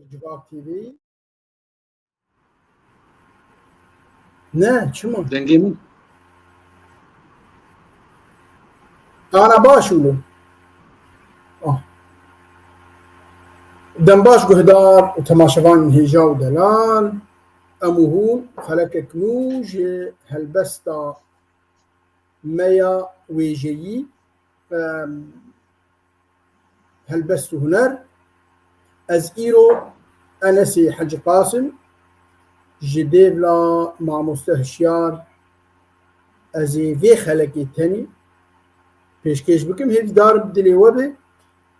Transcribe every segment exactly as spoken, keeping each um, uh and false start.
Civak T V. Ne, çima? Dengê min. Ana baş û. Ah. Dem baş guhdar û temaşevanên hêja û delal. Em û hûn xelekek nû ji helbesta me ya wêjeyî, em, helbest û huner. Ez îro Enesê Hecî Qasim ji Dêvla Mamoste Hişyar, ez ê vê xelekê tenê pêşkêş bikim. Hêvîdarim dilê we be.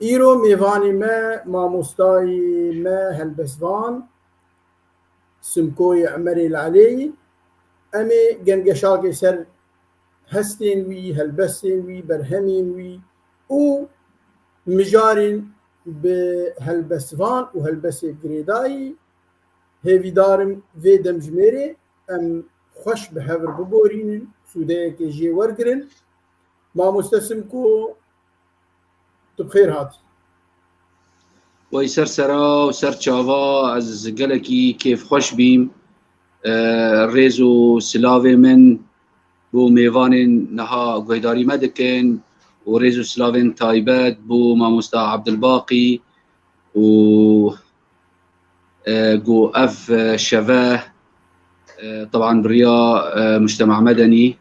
Îro mêvanê me, mamostayê me helbestvan, Simkoyê Emerê Laleyî. Em ê gengeşakê ser hestên wî, helbestên wî, berhemên wî û mijarên bi helbestvan û helbestê girêdayî. Hêvîdarim vê demjimêrê em xweş bi hev re biborînin, sûdeyekê jê wergirin. Mamoste Simko, tu bi xêr hatî. Wey ser sera û ser çava, ez gelekî kêfxweş bîm. E, rêz û silavê min bo mêvanên niha guhdarî me dikin û rêz û silavên taybet bo mamosta Abdulbaqî û e, ku ev, e, şeve, e, teban bi riya, e, Mujtema Medenî,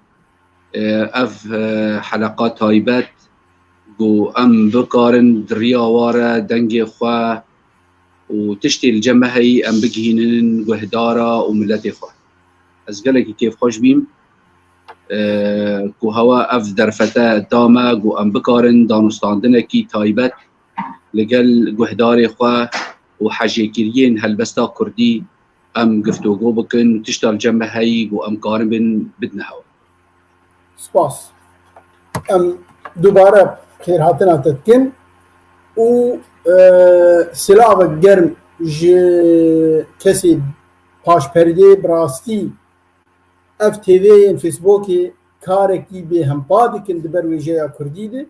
e, ev, e, heleqa taybet ku em bikarin di riya wa re dengê xwe û tiştê li cem me heyî em bigihînin guhdara û miletê xwe. Ez gelekî kêfxweş bîm, e, ku hewa ev derfete da me ku em bikarin danûstandinekî taybet li gel guhdarê xwe û hejêkiriyên helbesta kurdî em giftûgo bikin, tişta li cem me heyî ku em karibin bidine hewa. Spas. Em dubare xêrhatina te dikin û, e, silavek germ ji kesê paşperdê, bi rastî ev T V'yên Facebookê karekî bêhempa dikin di ber wêjeya kurdî de.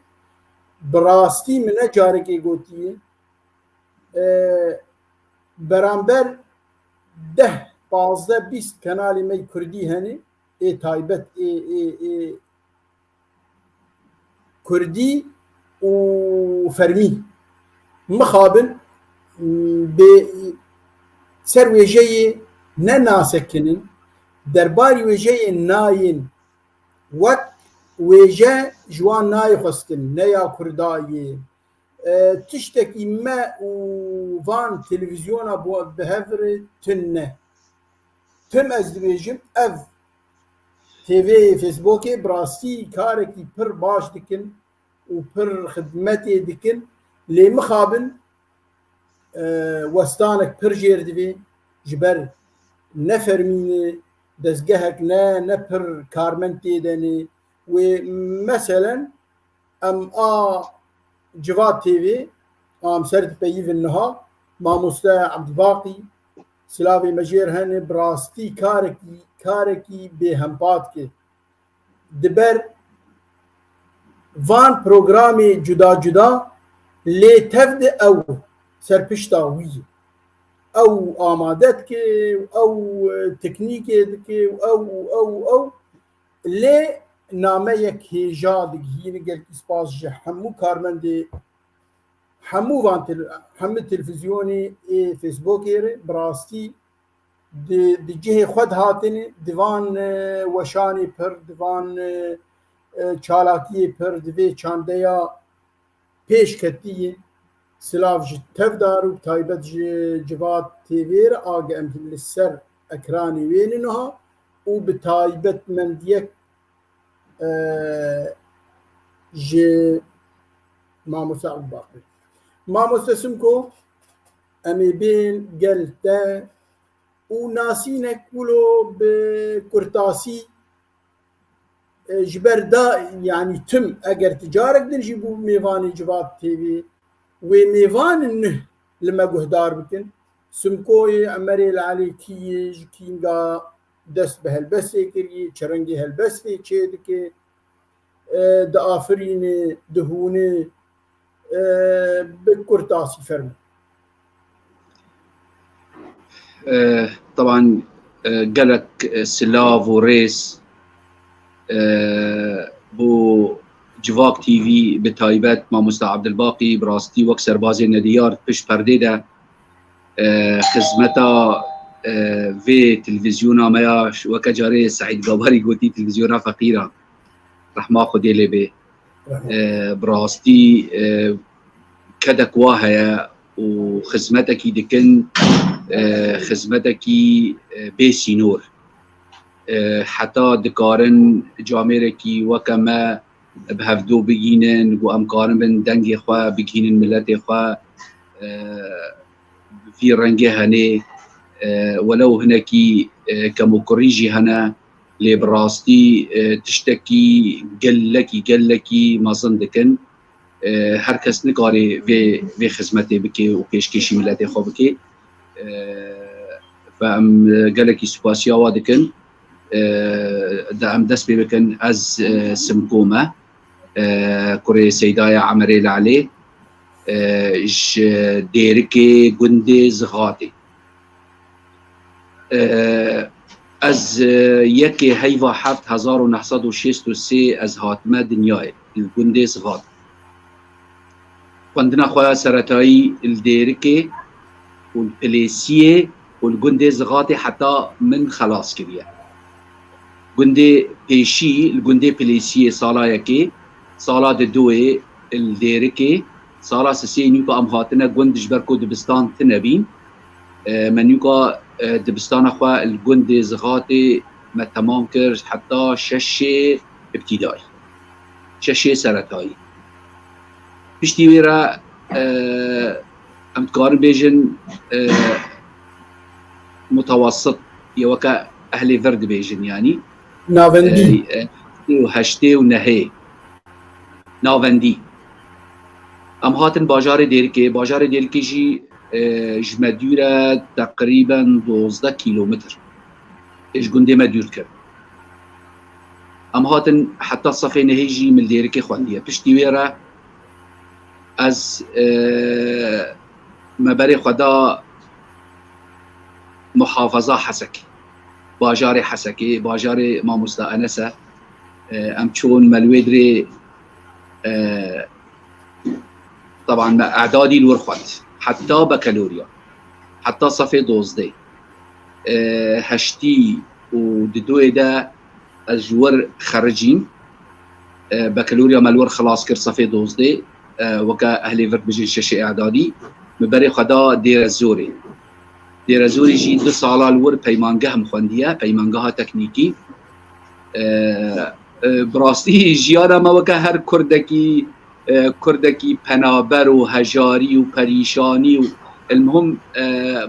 Bi rastî min ne carekê gotiye, e, beramber deh, pazdeh, bîst kenalê me yê kurdî hene, ê taybet, ê, ê, ê kurdî û fermî. Mixabin, bê ser wêjeyê ne nasekinin, derbarî wêjeyê nayên, wek wêje ji wan nayê xwestin, ne ya kurda yê, e, tiştekî me û van televîzyona bo-, bi hev re tune. Tim ez dibêjim, ev T V'yê Facebookê bi rastî karekî pir baş dikin û pir xidmetê dikin. Lê mixabin, e, westanek pir jêr divê, ji ber ne fermî ne, dezgehek ne, ne pir karmend tê de ne. Wê meselen em a Civat T V, a em ser dipeyivin niha, mamoste Abdulbaqî, silavê me jêr hene, bi rastî karekî, karekî bêhempa dike. Di ber van programê cuda cuda lê tev de ew ser pişta wî ye. Ew amade dike û ew, e, teknîkê dike û ew û ew û ew. Lê nameyek hêja digihîne, gelkî spas ji hemû karmendê, hemû van tele-, hemû televîzyonê ê Facebookê re, bi rastî di, di cihê xwe de hatine, di van, e, weşanê pir, di van, e, e, çalakiyê pir, di vê çandeya pêşketiyê. Silav ji tev dar û bi taybet ji Civat T V re, a ge em li ser ekranê wê ne niha û bi taybetmendiyek, e, ji Mamoste Ebubakir. Mamoste Simko, em ê bên gel te û nasînek wilo bi kurtasî, e, ji ber da, yanî tim, eger tu carek din jî bû mêvanê Civat T V, wê mêvan nuh li me guhdar bikin. Simkoyê Emerê Lalê kî ye, ji kînga dest bi helbestê kiriye, çi rengê helbestê çêdike, e, diafirîne, dihûne, e, bi kurtasî fermo. E, Teban, e, gelek, e, silav û rêz, e, bo Civak T V, bi taybet Mamosta Abdulbaqî, bi rastî wek serbazê nediyar pişt perdê de, e, xizmeta, e, vê televîzyona me ya, weke carê Seîd Gabarî gotî, televîzyona feqîran. Rehma Xwedê lê bê. E, bi rastî, e, kedek wa heye û xizmetekî dikin, e, xizmetekî, e, bê sînor. E, heta dikarin camêrekî weke me bi hevdo bigihînin, ku em karibin dengê xwe bigihînin miletê xwe, e, bi vî rengê henê, e, welew hinekî, e, kemokurî jî hene, lê bi rastî, e, tiştekî gelekî, gelekî mezin dikin. E, her kes nikarê vê, vê xizmetê bike û pêşkêşî miletê xwe bike. E, ve em, e, gelekî spasiya wa dikin. E, de em dest pê bikin. Ez, e, Simko me, e, kurê Seydaya Emerê Lalê, e, ji Dêrikê gundê Zixatê. E, ez, e, yekê heyva heft hezar û neh sed û şêst û sê ez hatime dinyayê, li gundê Zixatê. Xwendina xwe ya seretayî li Dêrikê û li Pilêsiyê û li gundê Zixatê heta min xelas kiriye. Gundê pêşî li gundê Pilêsiyê sala yekê, sala didoyê li Dêrikê, sala sisê nûka em hatine gund ji ber ku dibistan tine bîn. E, me nûka, e, dibistana xwe li gundê Zixatê me temam kir heta şeşê îbtîdayî. Şeşê seretayî. Piştî wê re, e, em dikarin bêjin, e, mutawassit, ye weke ehlê vir dibêjin, yanî. Navendî. E, e, heştê û heştê û nehê. Navendî. Em hatin bajarê Dêrikê. Bajarê Dêrikê jî, e, ji me dûr e teqrîben dozdeh kîlometr. Ê ji gundê me dûr dikevin. Em hatin heta sefê nehê jî min li Dêrikê xwendiye. Piştî wê re ez, e, me berê xwe da muhafaza Hesekê. Bajarê Hesekê, bajarê Mamosta Enes e. E, em çûn me li wê dirê, e, Teban me edadî li wir xwend. Heta bekeloriya. Heta sefê dozdeh. E, heştî û didoyê de ez ji wir xericîm. E, bekeloriya me li wir xilas kir sefê dozdeh. E, weke ehlê vir dibêjin şeşê edadî. Min berê xwe da Dêrezorê. Dêrezorê jî du sala li wir peymangeh min xwendiye, peymangeha teknîkî. E, e, bi rastî jiyana me weke her kurdekî, e, kurdekî penaber û hejarî û perîşanî û, elmuhim, e,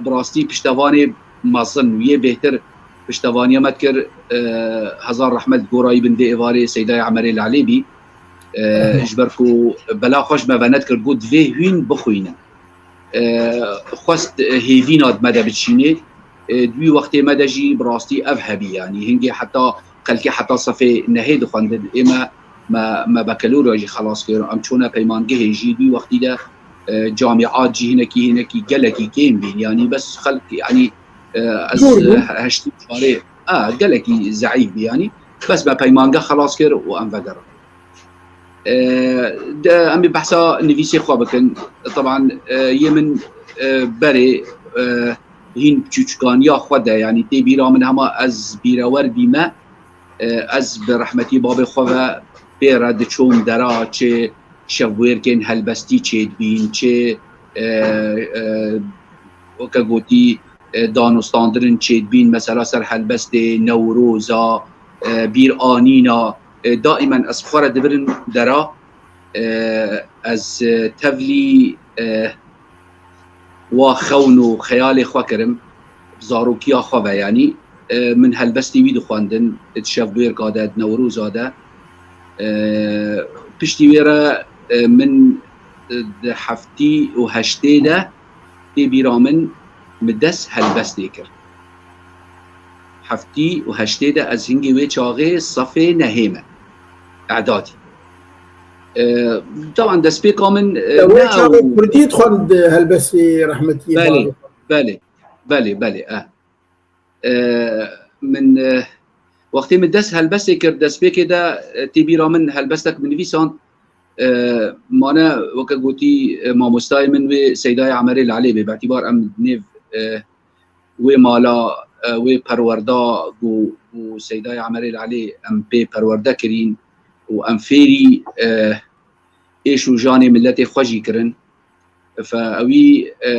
bi rastî piştevanê mezin û yê bêhtir piştevaniya me dikir, e, hezar rehmet gorayî bin dê êvarê Seydayê Emerê Lalê bî. E, ji ber ku bela xwe ji me venedikir, got, divê hûn bixwînin. E, xwest, e, hêvîna di me de biçînê. E, di wî wextê me de jî bi rastî ev hebî, yanî hingê heta xelkê heta sefê nehê dixwendin. Ê me, me, me bekelorya jî xelas kir. Em çûne peymangehê jî, di wî wextî de, e, camîat jî hinekî, hinekî gelekî kêm bîn. Yanî bes xelk, yanî, e, ez, Zor bû. e, heştê çarê, a, gelekî zeîf bî yanî. Bes me peymangeh xelas kir û em vegerin. E, de, em ê behsa nivîsê xwe bikin. Teban, e, yê min, e, berê, e, hîn çûçikaniya xwe de, yanî tê bîra min hema ez bîrewer bîme, e, ez bi rehmetî babê xwe ve pê re diçûm dera, çi şevbûyerkên helbestî çêdibîn, çi, e, e, weke gotî, e, danûstandinên çêdibîn, mesela ser helbestê Newroza, e, bîranîna, e, daîmen ez xwe re dibirin dera, e, ez, e, tevlî, e, wa xewn û xeyalê xwe kirim, bi zarokiya xwe ve, yanî, e, min helbestê wî dixwendin, di şevbêrka de, di Newroza de. E, piştî wê re, e, min, e, di heftî û heştê de tê bîra min, min dest helbestê kir. Heftî û heştê de ez hingê wê çaxê sefê nehê me. Edadî. E, taban destpêka min, e, Te wê ne çaxê ew Kurdî dixwend helbestê rehmetiyê Belê, babê xwe. Belê. Belê, belê, e. E, min, e, wextê min dest helbestê kir, destpêkê de, e, tê bîra min helbestek min nivîsand, e, mane weke gotî, e, mamostayê min wê Seydayê Emerê Lalê bê, bi îtîbar em nêv, e, wê mala, e, wê perwerda ku, ku Seydayê Emerê Lalê em pê perwerde kirîn û em fêrî, e, êş û janê miletê xwe jî kirin. Fe ewî, e,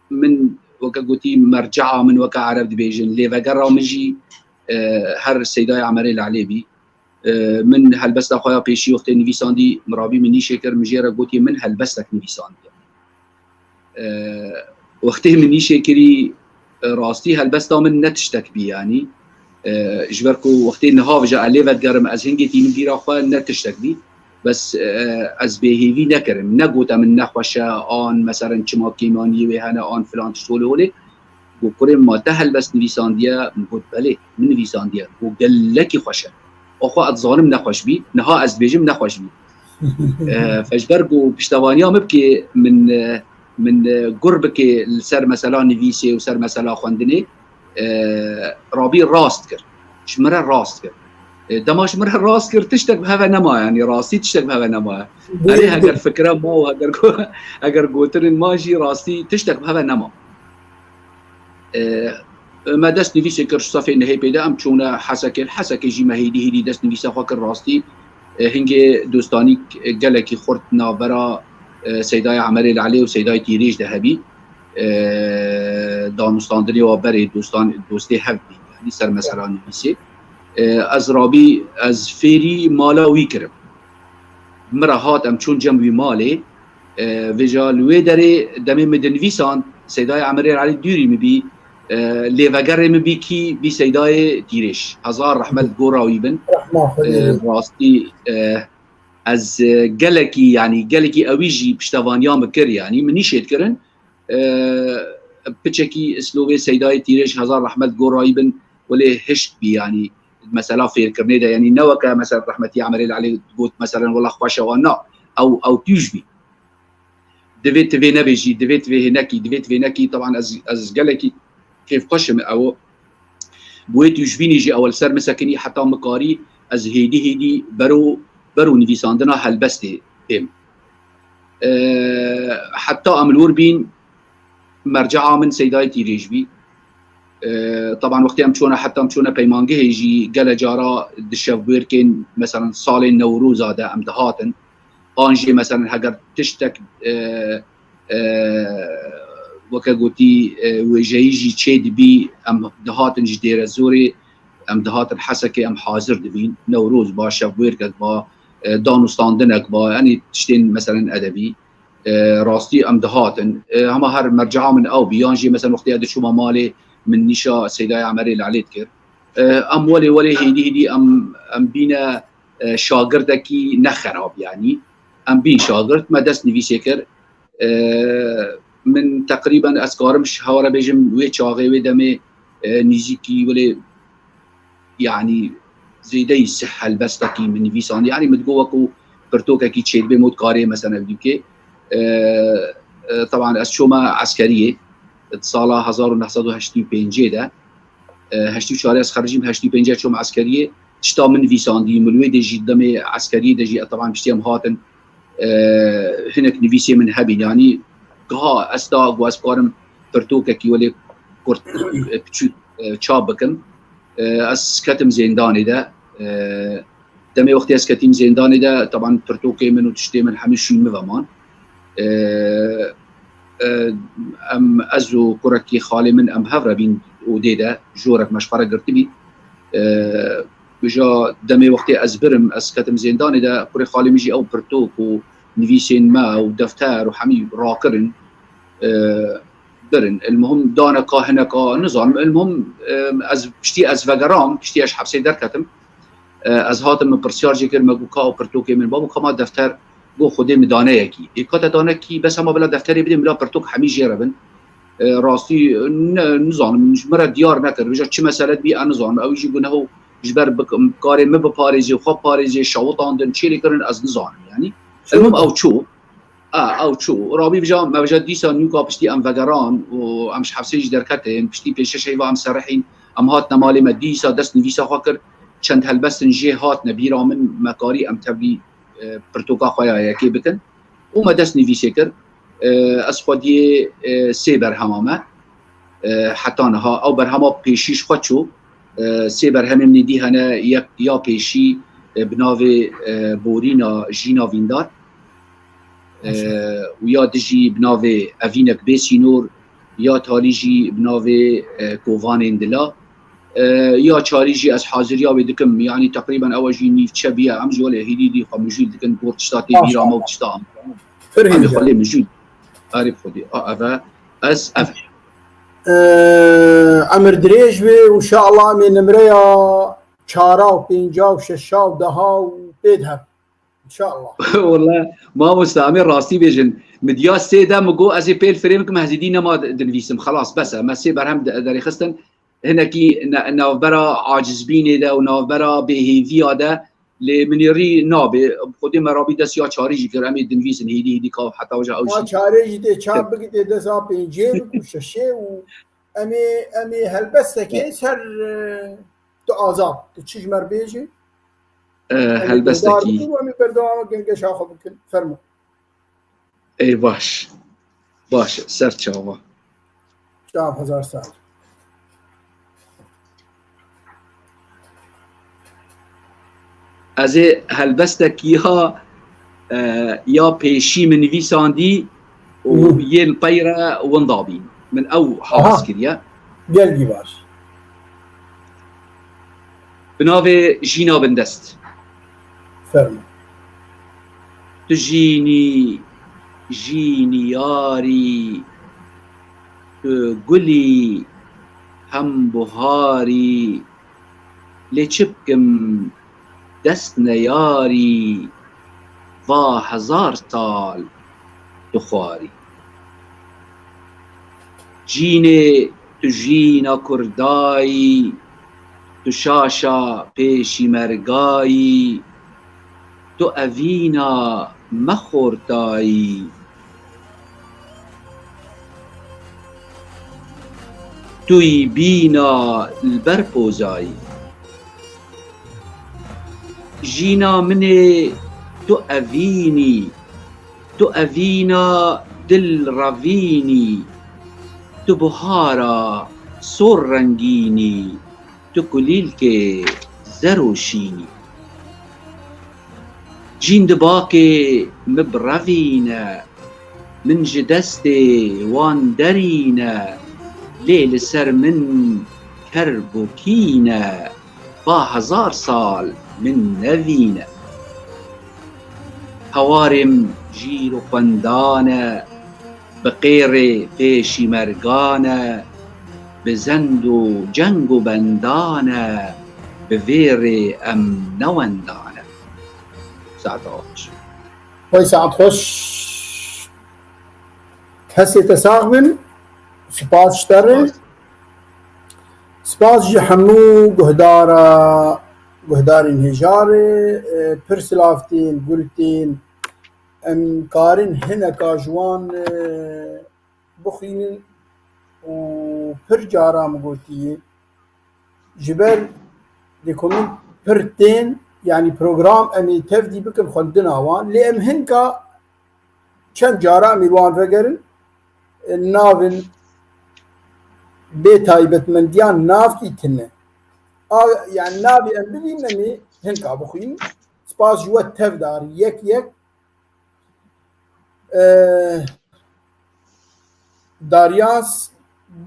min weke gotî mercea min weke Ereb dibêjin, lêvegera min jî, e, her Seydayê Emerê Lalê bî. E, min helbesta xwe ya pêşî wextê nivîsandî, mirabî min nîşê kir, min jê re gotiye min helbestek nivîsandiye. E, wextê min nîşê kirî, e, rastî helbesta min ne tiştek bî, yanî. E, ji ber ku wextê niha vija ez lê vedigerim, ez hingê tînim bîra xwe ne tiştek bî. Bes, e, ez bêhêvî nekirim. Negote min nexweş e, an, meselen, çima kêmaniyê wê hene, an filan tişt holê holê. Got, "Kurê min, ma te helbest nivîsandiye?" Min got, "Belê, min nivîsandiye." Got, "Gelekî xweş e." Oxo ez dizanim nexweş bî, niha ez dibêjim nexweş bî. E, fe ji ber ku piştevaniya min bike, min, e, min, e, gur bike li ser mesela nivîsê û ser mesela xwendinê, e, Rabî rast kir. Ji min re rast kir. E, dema ji min re rast kir, tiştek bi heve nema, yanî rastî tiştek bi heve nema. Erê, heger fikre ma û heger go-, heger gotirin ma jî rastî tiştek bi heve nema. E, me dest nivîsê kir ji sefê nehê pê de, em çûne Hesekê, li Hesekê jî me hêdî hêdî dest nivîsa xwe kir rastî. E, hingê dostanîk, e, gelekî xurt navbera, e, Seydayê Emerê Lalê û Seydayê Tîrêj de hebî. E, danûstandinê wa berê dostan, dostê hev bî, yanî ser mesela nivîsê. E, ez rabî, ez fêrî mala wî kirim. Min re hat, em çûn cem wî malê. E, vêca li wê derê demê min dinivîsand, Seydayê Emerê Elî dûrî min bî, e, lêvegerê min bî kî bî Seydayê Tîrêj. Hezar rehmet gora wî bin. Rehma Xwedê. E, rastî, e, ez, e, gelekî, yanî gelekî ewî jî piştevaniya min kir, yanî min nîşê dikirin. E, piçekî islovê Seydayê Tîrêj, hezar rehmet gora wî bin, welê hişk bî, yanî mesela fêrkirinê de, yanî ne weke mesela rehmetî Emerê Elî got, meselen, wela xweş e wan na, ew, ew tûj bî. Divê tu vê nebêjî, divê tu vê hê nekî, divê tu vê nekî. Teban ez, ez gelekî kêfxweş im ew. Bi wê tûjbînê jî ew li ser min sekinî, heta min karî ez hêdî hêdî bero, bero nivîsandina helbestê bêm. E, heta em li wir bîn, mercea min Seydayê Tîrêj bî. E, teban wextê em çûne, heta em çûne peymangehê jî gele cara di şevbêrkên, meselen, salên Newroza de em dihatin. An jî, meselen, heger tiştek, e, e, weke gotî, e, wêjeyî jî çê dibî, em dihatin ji Dêrezorê, em dihatin Hesekê, em hazir dibîn. Newroz ba, şevbêrkek ba, e, danûstandinek ba, yanî tiştên, meselen, edebî. E, rastî em dihatin. E, hema her mercea min ew bî. Yan jî, meselen, wextê ez diçûma malê, min nîşa Seydayê Emerê Lalê dikir. E, em welê welê hêdî hêdî em, em bîne, e, şagirdekî ne xerab, yanî. Em bîn şagirt, me dest nivîsê kir. E, min teqrîben, ez karim ji hewa re bêjim, wê çaxê, wê demê, e, nîzîkî welê, yanî zêdeyî sih helbestekî min nivîsand. Yanî min digot wekû pirtûkekî çêdibe, mot karê mesela ev dîkê. E, e, teban ez çûme eskeriyê, di sala hezar û neh sed û heştê û pêncê de, e, heştê û çarê ez xerijîm, heştê û pêncê çûme eskeriyê. Tişta min nivîsandî, min wê de jî demê eskeriyê de jî, e, teban piştî em hatin, e, hinek nivîsê min hebîn. Yanî giha esta ku ez karim pirtûkekî welê kurt, e, piçûk, e, çap bikim. E, ez ketim zêndanê de. E, demê wextê ez ketîm zêndanê de, teban pirtûkê min û tiştê min hemî şûn min ve man. E, e, em, ez û kurekî xalê min, em hev re bîn odê de, jorek me ji xwe re girtibî. E, Vêca demê wextê ez birim, ez ketim zêndanê de, kurê xalê min jî ew pirtûk û nivîsên me û defter û hemî rakirin, e, birin. El muhim daneka hineka nizanim. El muhim, e, ez piştî ez vegeram, piştî ez ji hepsê derketim. E, ez hatim, min pirsyar jê kir, me got, "Ka ew pirtûkê min?" Babo, ka ma defter? Got, "Xwedê min dane yekî." Ê, ka te dane kî, bes hema bila defterê bidê, bila pirtûk hemî jê re bin. E, rastî, ne, nizanim, ji min re diyar nekir. Vêca çi mesele dibî, ez nizanim. Ew jî guneho ji ber bik-, karê min biparêzê, xwe parêzê, şewitandin, çêlê kirin, ez nizanim, yanî. Elmim ew çû. A, ew çû. Rabî vija, me vija dîsa nûka piştî em vegeran û em ji hefsê jî derketin, piştî pêşeş heyva em serihîn, em hatine malê me dîsa dest nivîsa xwe kir, çend helbestin jê hatine bîra min, me karî em tevlî, e, pirtûka xwe ya yekê bikin û me dest nivîsê kir. E, ez xwediyê, e, sê berhema me, e, heta niha. Ew berhema pêşî ji xwe çû, e, sê berhemên min dî hene, yek ya pêşî, e, bi navê, e, Borîna Jîna Vîndar, e, û ya dijî bi navê Evînek Bê Sînor, ya talî jî bi navê, e, Kovanên Dila. E, ya çarî jî ez haziriya wê dikim, yanî teqrîben ew jî nîvçe biye, em jî welê hêdî dî xwe mijûl dikin, gor tişta tê bîra me û tişta em. Pir Em ê hêja. Xwedê mijûl. Arê Xwedê. A, ev e. Ez ev. E, emir dirêj be û şa Allah em ê nimreya çara û pênca û şeşa û deha û pê de hev. Înşallah. Wele, mamosta, em ê rastî bêjin. Min diya sê de min got, ez ê pêl firê bikim, ez êdî nema dinivîsim. Xelas, bes e. Me sê berhem de-, derêxistin. Hinekî ne-, navbera acizbînê de û navbera bêhêviya de lê minêrî nabe. Xwedê me rabî dest ya çarî jî kir. Em ê dinivîsin hêdî hêdî ka heta wija ew Ya jî. Çarê jî tê çap bigitê dest a pêncê bik û şeşê û em ê, em ê helbestekê ser, e, tu azad, tu çi ji me re bêjî? E, Em ê helbestekî. Guhdar bikin û em ê berdewam geşa xwe bikin. Fermo. Ê baş. Baş, ser çava. Çav hezar sal. Ez ê helbestekî ha, e, ya pêşî min nivîsandî û Hı. yên peyre winda bîn. Min ew Aha. Has kiriye. Gelgî baş. Bi navê Jîna Bindest. Fermo. Tu jînî, jînî yarî, tu gulî hem buharî, lê çi bikim dest neyarî, va hezar sal tu xwarî. Jînê tu jîna kurdayî, tu şaşa pêşîmergayî, tu evîna me xortayî. Tu yî bîna li ber pozayî. Jîna min ê tu evînî, tu evîna dil revînî, tu buhara sor rengînî, tu kulîlkê zer û şînî. Cîn di bakê min birevîne, min ji destê wan derîne, lê li ser min kerb û kîne, va hezar sal min nevîne. Hewarê min jîr û xwendan e, bi qêrê pêşîmergan e, bi zend û ceng û bendan e, bi vê rê em ne wendan e. Saet xweş. Xwey saet xweş. Kesê te sax bin. Spas ji te re. Spas. Spas ji hemû guhdara, guhdarên hêjarê, e, pir silav tên, gul tên. Em karin hineka ji wan, e, bixwînin û pir cara min gotiye, ji ber dê ku min pir tên, yanî program em ê tevdî bikin xwendina wan, lê em hinka çend cara em ê li wan vegerin, e, navin bê taybetmendiyan navkî tune. A, yanî navê em bibînin em ê hinka bixwînin. Spas ji we tevdar yek yek. E, Daryas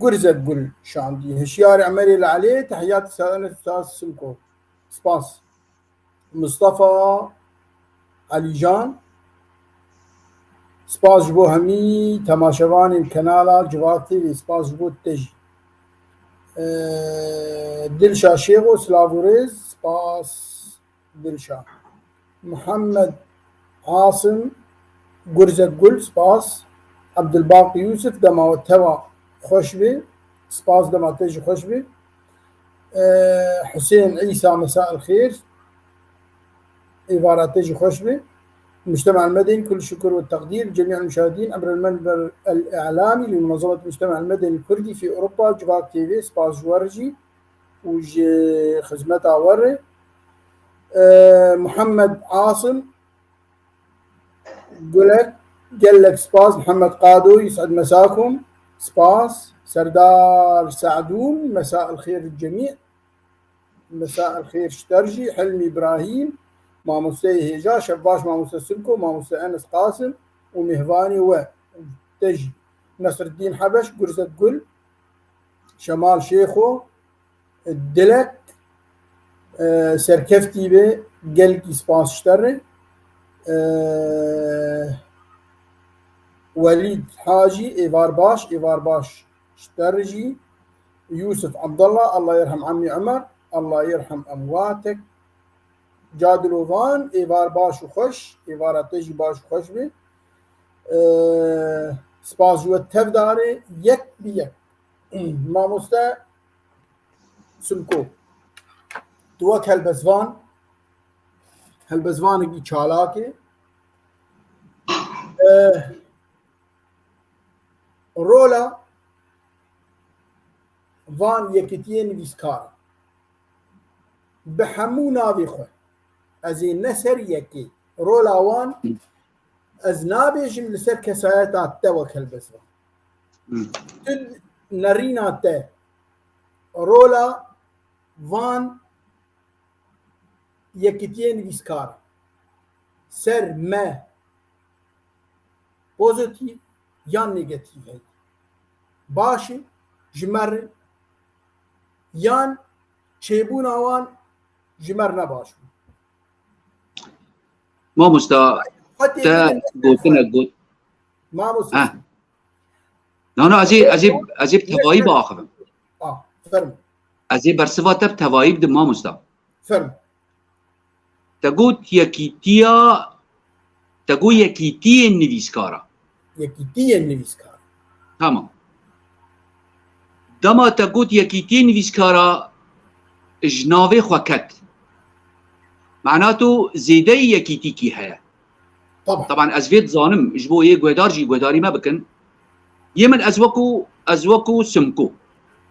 Gurzegul şandî. Hişyar Emerê li Elê, Tehiyat Selamet Ustaz Simko. Spas. Mustafa Alîcan. Spas ji bo hemî temaşevanên kenala Civak T V. Spas ji bo te jî. E, Dilşa Şêxo, silav û rêz. Spas. Dilşa. Muhammed Asim Gurzegul, spas. Abdulbaqî Yusuf, dema we teva xweş be. Spas, dema te jî xweş be. Ee, Husên Îsa, mesa el xêr. Êvara te jî xweş be. المجتمع المدني، كل الشكر والتقدير لجميع المشاهدين عبر المنبر الإعلامي لمنظمة المجتمع المدني الكردي في أوروبا، Civak T V, spas ji we re jî û ji xizmeta we re. Ee, Muhammed Asim Gulek, gelek spas. Muhammed Qado, يسعد مساكم, spas. Serdar Sadûn, مساء الخير الجميع. Mesa el xêr ji te re jî, Hilmî Îbrahîm, mamosteyê hêja, şev baş mamoste Simko, mamoste Enes Qasim û mêvanê we, te jî, Nesreddîn Hebeş, Gurzet Gul, Şemal Şêxo, Dilek, e, serkeftî be, gelkî spas ji te re. E, Welîd Hacî, êvar baş, êvar baş ji te re jî. Yusuf Abdullah, Allah yerhem Amî Ömer, Allah yerhem emwatek. Cadilovan, êvar baş û xweş, êvara te jî baş û xweş be. Ee, spas ji we tev dare, yek bi yek. Mamoste Simko, tu wek helbestvan, helbestvanekî çalak e. Ee, Rola van yekîtiyên nivîskar bi hemû navê xwe. Ez ê ne ser yekê. Rola wan ez nabêjim li ser kesayeta te wek helbestvan. Hmm. Tu nerîna te rola van yekîtiyên nivîskar ser me pozîtîf yan negatîf heye. Baş e ji me re yan çêbûna wan ji me re ne baş bû. Mamosta, Xwetê te bidin gotinek got. Mamosta. Ha. Na, na, ez ê, ez ê, ez ê bi tevayî biaxivim. Ah, fermo. Ez ê bersiva te bi tevayî bidim, mamosta. Fermo. Te got yekîtiya, te got yekîtiyên nivîskara. Yekîtiyên nivîskara. Tamam. Dema te got yekîtiyên nivîskara ji navê xwe ket. Mana tu zêdeyî yekîtîkî heye. Taban. Taban ez vê dizanim, ji bo yê guhdar jî guhdarî me bikin. Yê min ez wekû, ez wekû Simko.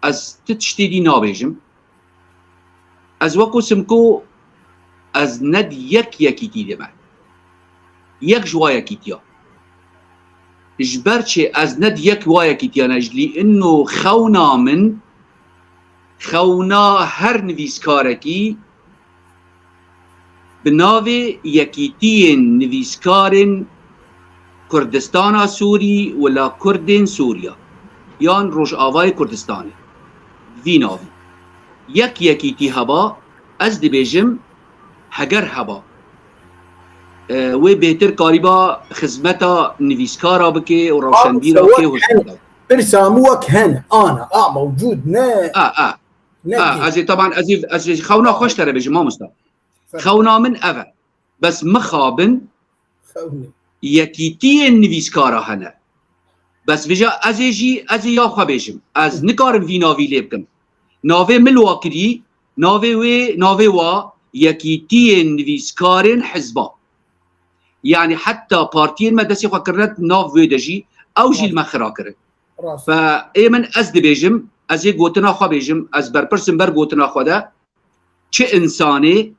Ez ti tiştê dî nabêjim. Ez wekû Simko, ez ne di yek yekîtî de me. Yek ji wa yekîtiya. Ji ber çi ez ne di yek wa yekîtiya ne? Ji lî ino xewna min, xewna her nivîskarekî bi navê Yekîtiyên Nivîskarên Kurdistana Sûrî wila Kurdên Sûriya yan Rojavayê Kurdistanê. Vî navî. Yek yekîtî heba, ez dibêjim, heger heba, e, wê bêtir karîba xizmeta nivîskara bike û rewşenbîra bike û hişmeta. Pirsa min wek hene, ana, a mewcûd ne. A, a. Ne A, ki. Ez ê, teban, ez ê, ez ê xewna xweş te re bêjim, mamosta. Fermo. Xewna min ev e. Bes mixabin Xewne. Yekîtiyên nivîskara hene. Bes vêca ez ê jî, ez ê ya xwe bêjim. Ez nikarim vî navî lê bikim. Navê min wa kirî, navê wê, navê wa Yekîtiyên Nivîskarên Hizba. Yanî heta partiyên me destê xwe kirine nav wê de jî, ew jî li me xira kirin. Rast. Fe ê min ez dibêjim, ez ê gotina xwe bêjim, ez berpirsim ber gotina xwe de. Çi însanê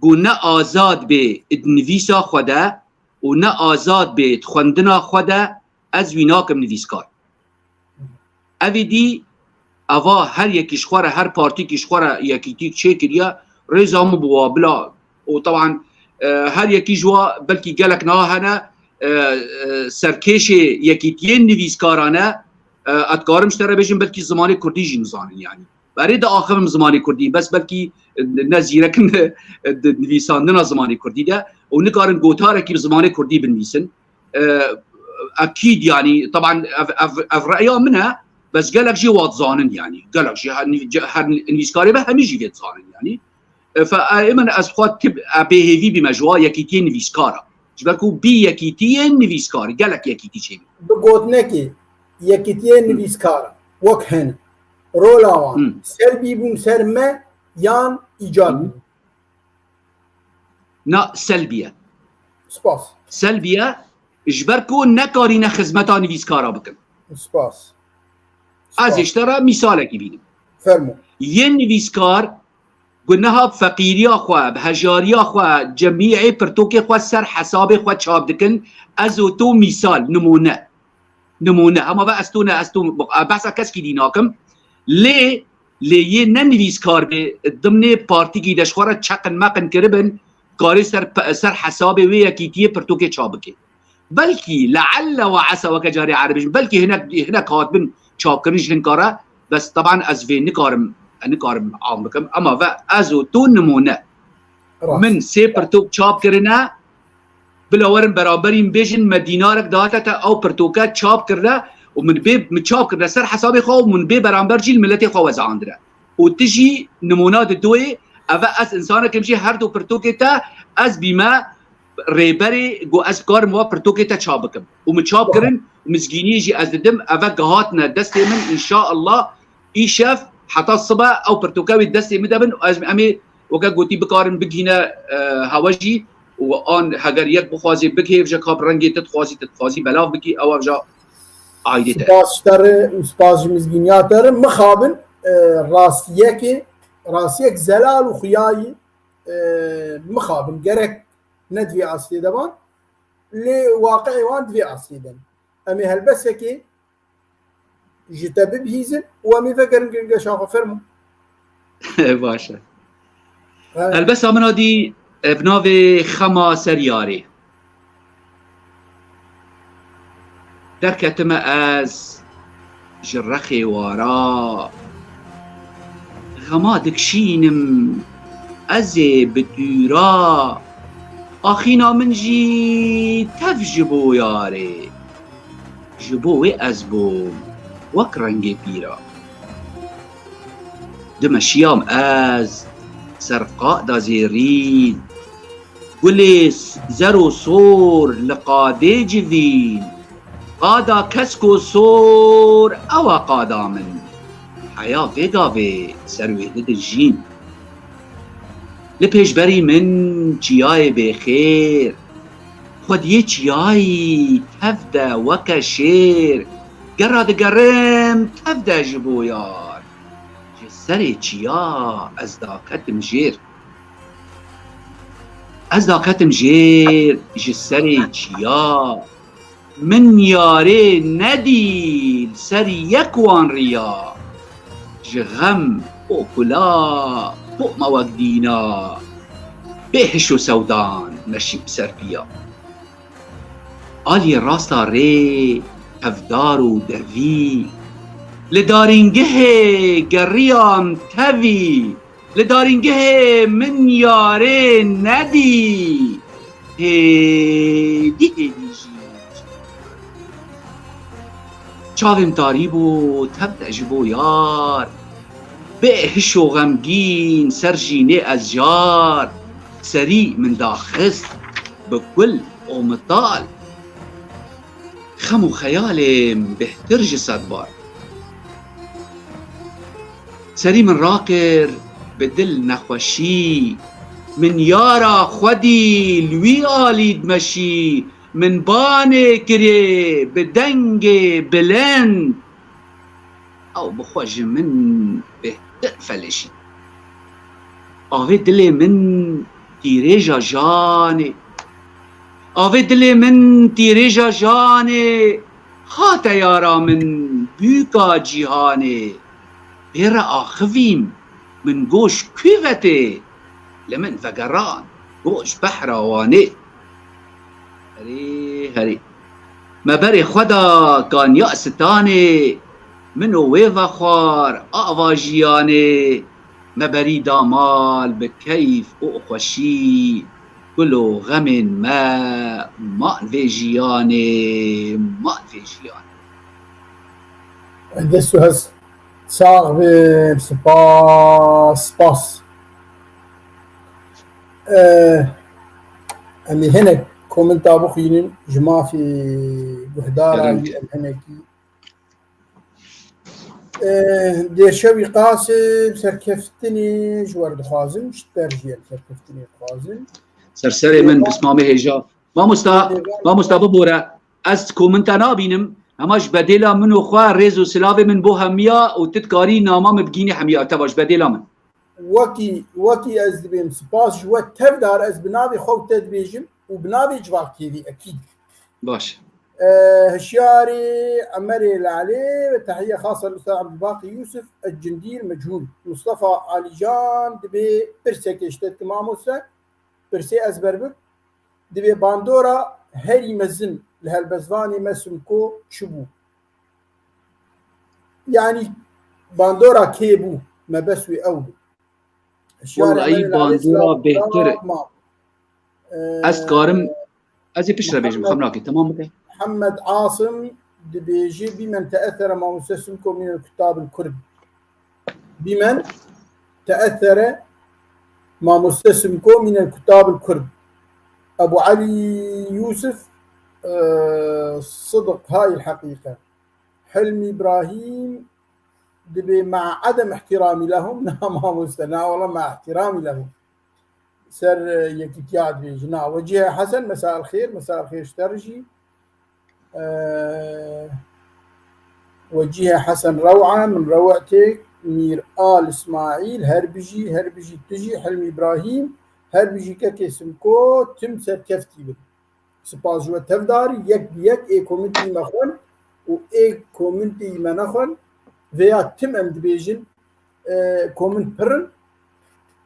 ku ne azad bê di nivîsa xwe de û ne azad bê di xwendina xwe de, ez wî nakim nivîskar. Evî dî, eva her yekî ji xwe re, her partîkî ji xwe re yekîtîk çêkiriye, rêza min bi wa bila. Û teban, e, her yekî ji wa belkî gelek niha hene, e, e, serkêşê yekîtiyên nivîskaran e, e, ez dikarim ji te re bêjim, belkî zimanê kurdî jî nizanin, yanî. Berê diaxivim zimanê kurdî, bes belkî ne zîrek in di nivîsandina zimanê kurdî de û nikarin gotarekî bi zimanê kurdî binivîsin. E, ekîd, yanî, teban ev, ev, ev reya min e, bes gelek jî wa dizanin, yanî. Gelek jî her nivî-, her nivîskarê be hemî jî vê dizanin, yanî. E, fe, e, min ez xwe tib, e, bêhêvî bîme ji wa yekîtiyên nivîskara. Ji ber ku bî yekîtiyên nivîskar, gelek yekîtî çêbî. Bi gotinekê yekîtiyên Hı. nivîskara wek hene. Rola wan Hı. selbî bûn ser me yan îcabî Hı. bûn? Na, selbî ye. Spas. Selbiye, ji ber ku nekarîne xizmeta nivîskara bikin. Spas. Ez ê ji te re mîsalekî bînim. Fermo. Yên nivîskar guneha bi feqîriya xwe, bi hejariya xwe, cemiyê pirtokê xwe ser hesabê xwe çap dikin. Ez û tu mîsal, nimûne. Nimûne. Hema ve ez tu ne, ez tu, behsa keskî dî nakim. Lê, lê yê ne nivîskar bê, dimnê partîkî de ji xwe re çeqin meqin kiribin, karê ser, ser hesabê wê yekîtiyê pirtokê çap bike. Belkî, leelle ve esa weke carê erebî jî, belkî hinek, hinek hatibin çapkirin ji hinka re, bes teban ez vê nikarim, nikarim am bikim. Ema ve ez û tu nimûne. Rast. Min sê pirtok çap kirine, bila werin beramberî min bêjin, me dînarek date te, ew pirtoke çap kirine û min bê, min çap kirine ser hesabê xwe û min bê beramber jî li miletê xwe wezandine. Û tu jî nimûna di doyê, eve ez insanekim jî her du pirtokê te, ez bîme rêberê, ku ez bikarim wa pirtokê te çap bikim. Û min çap kirin, mizgîniyê jî ez didim, eve gihatine destê min, înşaallah, îşev heta sibe ew pirtoke wê destê min de bin, ez, em ê weke gotî bikarin bigihîne, e, hewe jî û an heger yek bixwazê bigihê, vêca ka bi rengê te dixwazî, te dixwazî belav bikî, ew vêca aîdê te. Spas ji te re û spas ji mizgîniya te re. Mixabin, e, rastiyekê, rastiyek zelal û xuyayî, e, mixabin. Gerek ne divê astê de ban, lê waqiê wan divê astê de. Em ê helbesekê ji te bibihîzin û em ê vegerin geşa xwe. Fermo. Baş e. Helbesta min a dî, e, bi navê Xema ser yarê. Derketime ez ji rexê wara. Xema dikşînim ez ê bi dûra. Axîna min jî tev ji bo yarê. Ji bo wê ez bûm wek rengê pîra. Dimeşiyam ez ser qada zêrîn. Gulê zer û sor li qadê civîn. Qada kesk û sor ew e qada min. Heya vê gavê ser wê didin jîn. Li pêşberî min çiyayê bêxêr. Xwediyê çiyayî tev de weke şêr. Gera digerim tev de ji bo yar. Ji serê çiya ez daketim jêr. Ez daketim jêr ji serê çiya. Min yarê nedî li ser yek wan riya. Ji xem û kula pû me wek dîna. Bê hiş û sewdan meşî bi ser piya. Aliyê rasta rê hevdar û devî. Li darîngehê geriyam tevî. Li darîngehê min yarê nedî. Hêdî hêdî jî. Çavên tarî bû, tev de ji bo yar. Bê hiş û xemgîn ser jînê ez jar. Serî min daxist bi kul û mital. Xem û xeyalêm bêhtir ji sed bar. Serî min rakir bi dil nexweşî. Min yara xwedî li wî alî dimeşî. Min banê kirê bi dengê bilind. Ew bi xwe ji min bêhtir felişî. Avê dilê min tîrêja janê. Avê dilê min tîrêja janê. Hate yara min bûka cîhanê. Pê re axivîm, min goş kûvetê. Li min vegeran goş behra Wanê. Herî, herî. Me berê xwe da kaniya sitanê, min û wê vexwar ava jiyanê. Me berî da mal bi keyf û xweşî, gul û xemên me man vê jiyanê, man vê jiyanê. Dest û hest sax bin, spas, spas. Em ê hinek komenta bixwînin ji mafê guhdaran jî em hinekî. Dêrşewî Qasim, serkeftinê ji we re dixwazim, ji te re jî em serkeftinê dixwazin. Ser serê min, pismamê hêja. Mamosta, mamosta bibore, ez komenta nabînim, hema ji bedêla min û xwe rêz û silavê min bo hemiya û tu dikarî nama min bigînî hemiya, teva ji bedêla min. Wekî, wekî ez dibêm spas ji we tevdar, ez bi navê xwe û te dibêjim û bi navê Civak T V ekîd. Baş. E, Hişyarê Emerê Lalê ve tehiye xasa li Ustad Abdulbaqî Yusuf, El Cindîr Mechûl. Mustafa Alîcan dibê pirsekê ji te dikim mamoste. Pirsê ezber bik. Dibê bandora herî mezin li helbestvanê me Simko çi bû? Yanî bandora kê bû? Mebest wî ew bû. Şiyarê Wallahî Emelê Lalê bandora silav bêhtir. Silav ma. Ee, Ez dikarim, ez ê piştre bêjim, Mihemed, xem nake, temam bike. Mihemed Asim dibêje, bîmen teesere mamoste Simko mînel kutab el kurd. Bîmen teesere mamoste Simko mînel kutab el kurd. Ebu Elî Yusuf, e, Sıdık hay el heqîqe. Hilmi İbrahim dibê ma adem ihtiramî lehum. Na mamoste, na wala ma ihtiramî lehum. Ser, e, yekîtiya dibêjin. Na, Wecîhe Hesen, mesa el xêr, mesa el xêr ji te re jî. E, Wecîhe Hesen Rewa, min rewa têk, Mîr Al İsmail, her bijî, her bijî tu jî, Hilmi İbrahim, her bijî kekê Simko, tim serkeftî bin. Spas ji we tevdarî, yek bi yek ê komintî me xwend û ê komintî me nexwend. Vêya tim em dibêjin, e, komint pir in.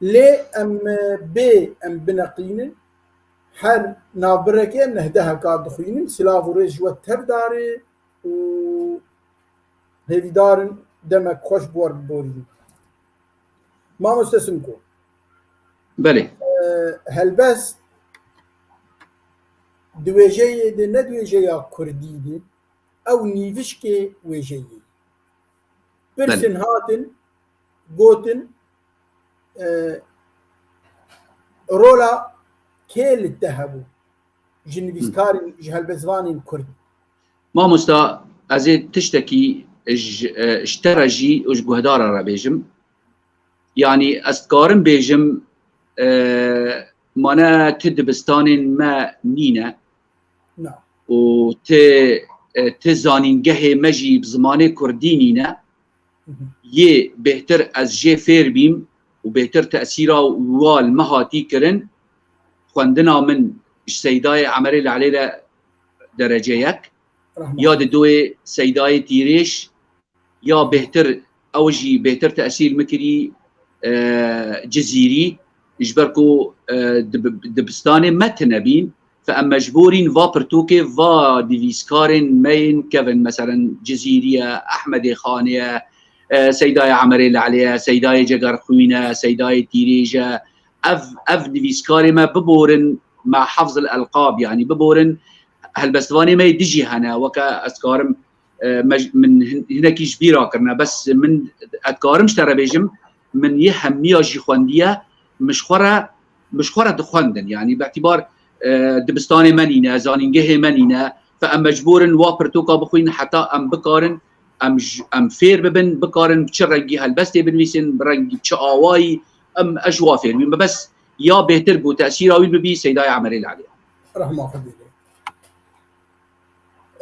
Lê em, e, bê em bineqînin, her navbireke nehdeheka dixwînin. Silav û rêz ji we tevdarê û hêvîdar in demek xweş bi we re biborînin. Mamoste Simko. Belê. E, helbest di wêjeyê de, ne di wêjeya kurdî de, ew nîvişkê wêjeyê. Belê. Pirsên hatin, gotin, e, rola kê li te hebû? Ji Hı. nivîskarên, ji helbestvanên kurd. Mamosta, ez ê tiştekî ji, e, ji te re jî û ji guhdara re bêjim. Yanî ez dikarim bêjim, e, mane ti dibistanên me nîne Na. û ti, e, ti zanîngehê me jî bi zimanê kurdî nîne. Hı hı. Yê bêhtir ez jê fêr bîm û bêhtir tesîra wa li me hatî kirin, xwendina min ji Seydayê Emerê Lelê re derece yek, Rahman. Ya di doyê Seydayê Tîrêj, ya bêhtir, ew jî bêhtir tesîr min kirî, e, Cizîrî, ji ber ku, e, dib-, dibistanê me tine bîn, fe em mecbûr în va pirtûkê va nivîskarên me yên kevin, meselen Cizîrî ye, Ehmedê Xanê ye, e, Seydayê Emerê Lelê ye, Seydayê Cegerxwîn e, Seydayê Tîrêj e. Ev, ev nivîskarê me biborin, me hafzil elqab, yanî biborin helbestvanê me yê dijî hene, weke ez dikarim, e, me j-, min hin-, hinekî ji bîra kirine. Bes min, ez dikarim ji te re bêjim, min yê hemiya jî xwendiye, min ji xwe re, min ji xwe re dixwendin. Yanî, bi îtîbar, e, dibistanê me nîne, zanîngehê me nîne, fe em mecbûr in wa pirtûka bixwînin heta em bikarin, em j-, em fêr bibin, bikarin bi çi rengî helbestê binivîsin, bi rengî çi awayî, em, ez ji wa fêr bîm. Bes ya bêhtir ku tesîra wî bibî Seydayê Emerê Lelê. Rehma Xwedê lê.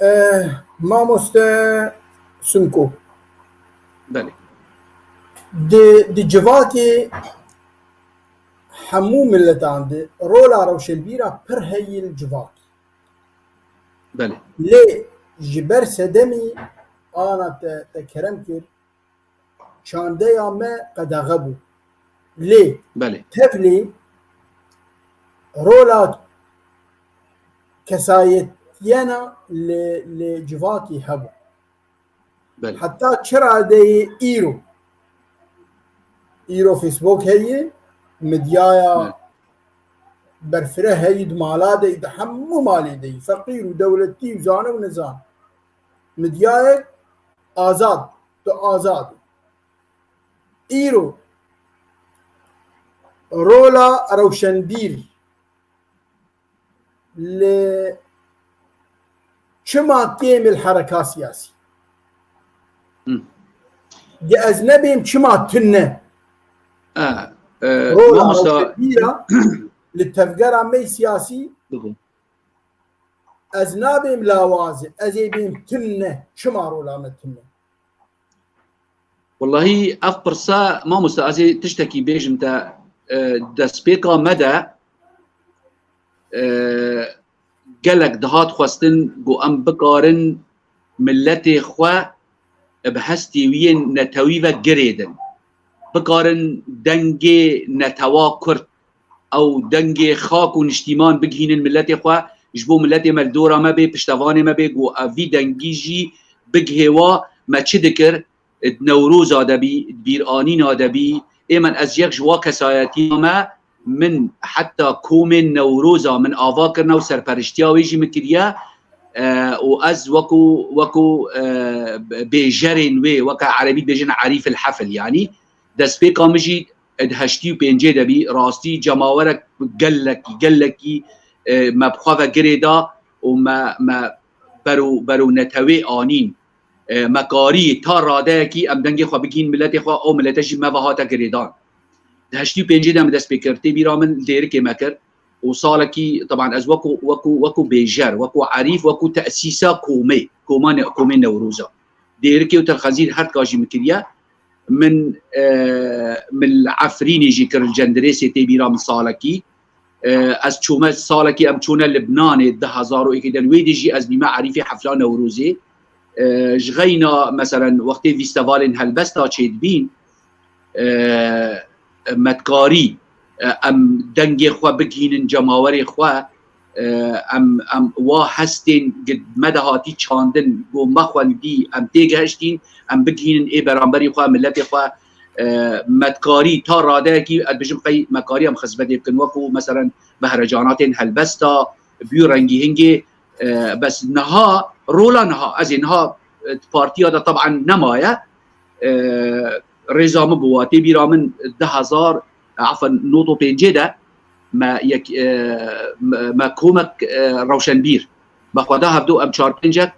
Eh, mamoste Sunko. Belê. Di, di civakê hemû miletan de rola rewşenbîra pir heye li civakê. Belê. Lê ji ber sedemî ana te, te kerem kir, çandeya me qedexe bû. Lê Belê. tevlî rola kesayetiyena li, li civakî hebû. Belê. Heta çi radeyê îro? Îro Facebook heye, medyaya Belê. berfireh heye, di mala de, di hemû malê de, feqîr û dewletî û zane û nezane. Medyayek azad, tu azad î. Îro rola rewşenbîr li çima kêm il hereka siyasî? Hı. Di ez nebêm çima tune? E, e, rola mamosta rewşenbîra li tevgera me siyasî Bigû. Ez nabêm lawazê, ez ê bêm tune. Çima rola me tune? Wellahî ev pirsa, mamoste, ez ê tiştekî bêjim te, e, destpêka me de, e, gelek dihat xwestin ku em bikarin miletê xwe bi hestê wî yên netewî ve girêdin. Bikarin dengê netewa Kurd, ew dengê xak û niştîman bigihînin miletê xwe, ji bo miletê me li dora me bê, piştevanê me bê, ku ev vî dengî jî bigihê wa me çi dikir, di Newroza de bî, di bîranîna de bî. Ê min, ez yek ji wa kesayetiya me, min heta komên Newroza min ava kirine û serperiştiya wê jî min kiriye, e, û ez wekû, wekû, e, bêjerên wê, weke erebî dibêjin erîf el hefil, yanî destpêka min jî di heştî û pêncê de bî, rastî cemawerek gelekî, gelekî, e, me bi xwe ve girê da û me, me bero, bero netewê anîn. E, me karî ta radeyekî em dengê xwe bigihîn miletê xwe, ew milete jî me ve hate girêdan. Di heştî û pêncê de min dest pê kir, tê bîra min li Dêrikê me kir û salekî, teban ez wekû, wekû, wekû bêjer, wekû erîf, wekû tesîsa komê, koman-, komê Newroza. Dêrikê û Telxezîr her tika jî min kiriye. Min, e, min li Efrînê jî kir, li Cendirêsê tê bîra min salekî. E, ez çûme salekî, em çûne Libnanê du hezar û yekê de, wê dî jî ez bîme erîfê hefla Newrozê. E, ji xeyna, meselen, wextê fîstevalên helbesta çêdibîn, e, me dikarî, e, em dengê xwe bigihînin cemawerê xwe, e, em, em wa hestên gi me de hatî çandin, ku me xwendî, em têgihiştîn, em bigihînin ê beramberî xwe, miletê xwe, e, me dikarî ta radeyekî, ez dibêjim qey me karî em xizmetê bikin, wekû, meselen, mehrecanatên helbesta, bû rengî hingê, e, bes niha, rola niha, ez ê niha, e, di partiya de teban nemaye, e, rêza min bi watê bîra min du hezar, e, efan, nod û pêncê de me yek, e, me, me komek, e, rewşenbîr, me xwe da hevdu em çar pêncek,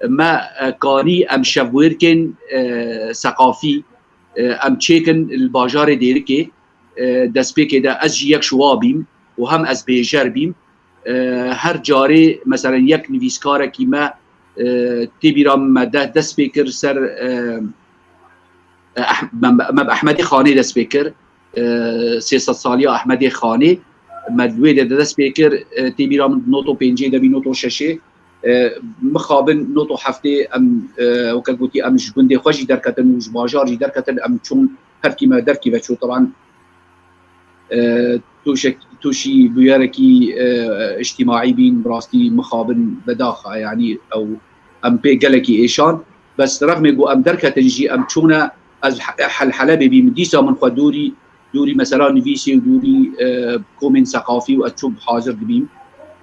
me, e, kanî em şevwêrkên, e, seqafî, e, em çêkin li bajarê Dêrikê, e, destpêkê de ez jî yek ji wa bîm û hem ez bêjer bîm. E, her carê, meselen, yek nivîskarekî me, e, tê bîra me de dest pê kir ser, e, e, Eh-, me, me bi Ehmedê Xanê dest pê kir. E, sê sed saliya Ehmedê Xanê me li wê de dest pê kir, e, tê bîra min nod û pêncê de bî, nod û şeşê. E, mixabin nod û heftê em, e, weke gotî, em ji gundê xwe jî derketin û ji bajar jî derketin, em çûn, her kî me derkî ve çû, teban, e, tûşek-, tûşî bûyerekî, e, îctîmaî bîn, bi rastî mixabin bedaxa, yanî ew em pê gelekî êşan. Bes rexmê ku em derketin jî, em çûne, ez he-, Hel-, Helebê bîm, dîsa min xwe dûrî, dûrî mesela nivîsê û dûrî, e, komên seqafî û ez çûm hazir dibîm.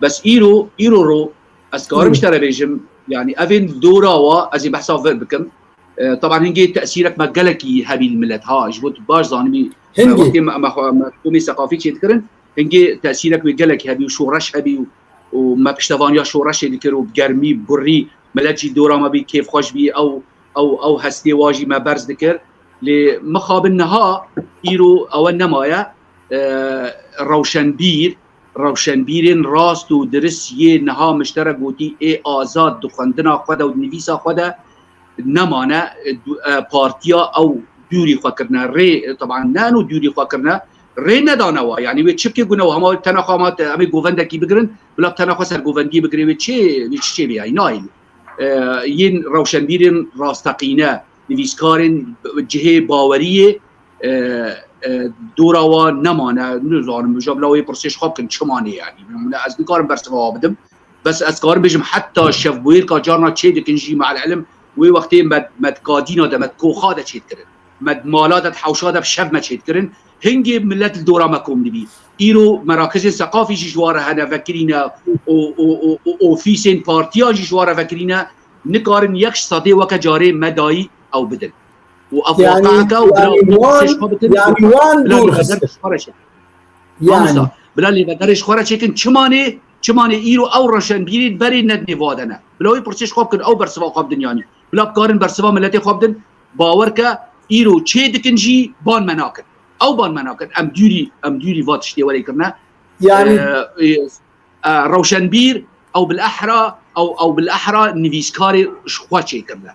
Bes îro, îro ro, ez karim ji te re bêjim, yanî evên dora wa, ez ê behsa vir bikim. E, teban hingê tesîrek me gelekî hebî li milet, ha, ji bo tu baş zanibî, e, Hingê. wextê me, me xwe, me komê seqafî çêdikirin, hingê tesîrek wê gelekî hebî û şoreş hebî û, û me piştevaniya şoreşê dikir û bi germî, bi gurî, milet jî dora me bî, kêfxweş bî, ew, ew, ew hestê wa jî me berz dikir. Lê mixabin niha, îro ewe nemaye, e, rewşenbîr, rewşenbîrên rast û dirist yê niha, min ji te re gotî, ê azad di xwendina xwe de û di nivîsa xwe de nemane, e, du-, e, partiya ew dûrî xwe kirine, rê, e, teban ne eno dûrî xwe kirine, rê nedane wa. Yanî wê çi bike gune û hema tena xwe, hema te-, em ê govendekî bigirin, bila tena xwe ser govendiyê bigire, wê çê, wê çi çê bê, yanî nayê. E, yên rewşenbîrên rasteqîne, nivîskarên cihê baweriyê, e, e, dora wa nemane, nizanim, ja bila wê pirsê ji xwe bikin, çima nê, yanî. Min ez nikarim bersiva wa bidim. Bes ez karim bêjim, heta şevbûyêrka carna çê dikin jî, me'el ilim, wê wextê me, me di kadîna de, me di koxa de çêdikirin. Me di mala de, di hewşa de bi şev me çêdikirin. Hingê milet li dora me kom dibî. Îro merakizên seqafî jî ji wa re hene, vekirî ne û, û, û, û ofîsên partiyan jî ji wa re vekirî ne. Nikarin yek ji sedê weke carê me dayî ew bidin. Û ev Yanî, waqi'eke û bila yanî wî wan, pirsê ji xwe bikin, yanî wan bila dûr lêveder xistin. ji xwe re çêkin. Yanî. Mamosta, bila lêvederê ji xwe re çêkin, çima nê, çima nê îro ew rewşenbîrî berê nedinê va de ne. Bila wê pirsê ji xwe bikin, ew bersiva xwe bidin yanî. Bila bikarin bersiva miletê xwe bidin, bawer ke îro çê dikin jî ban me nakin. Ew ban me nakin. Em dûrî, em dûrî va tiştê werê kirine. Yanî. E, e, e, rewşenbîr, Ew bilehra, ew, ew bilehra nivîskarê ji xwe çêkirine.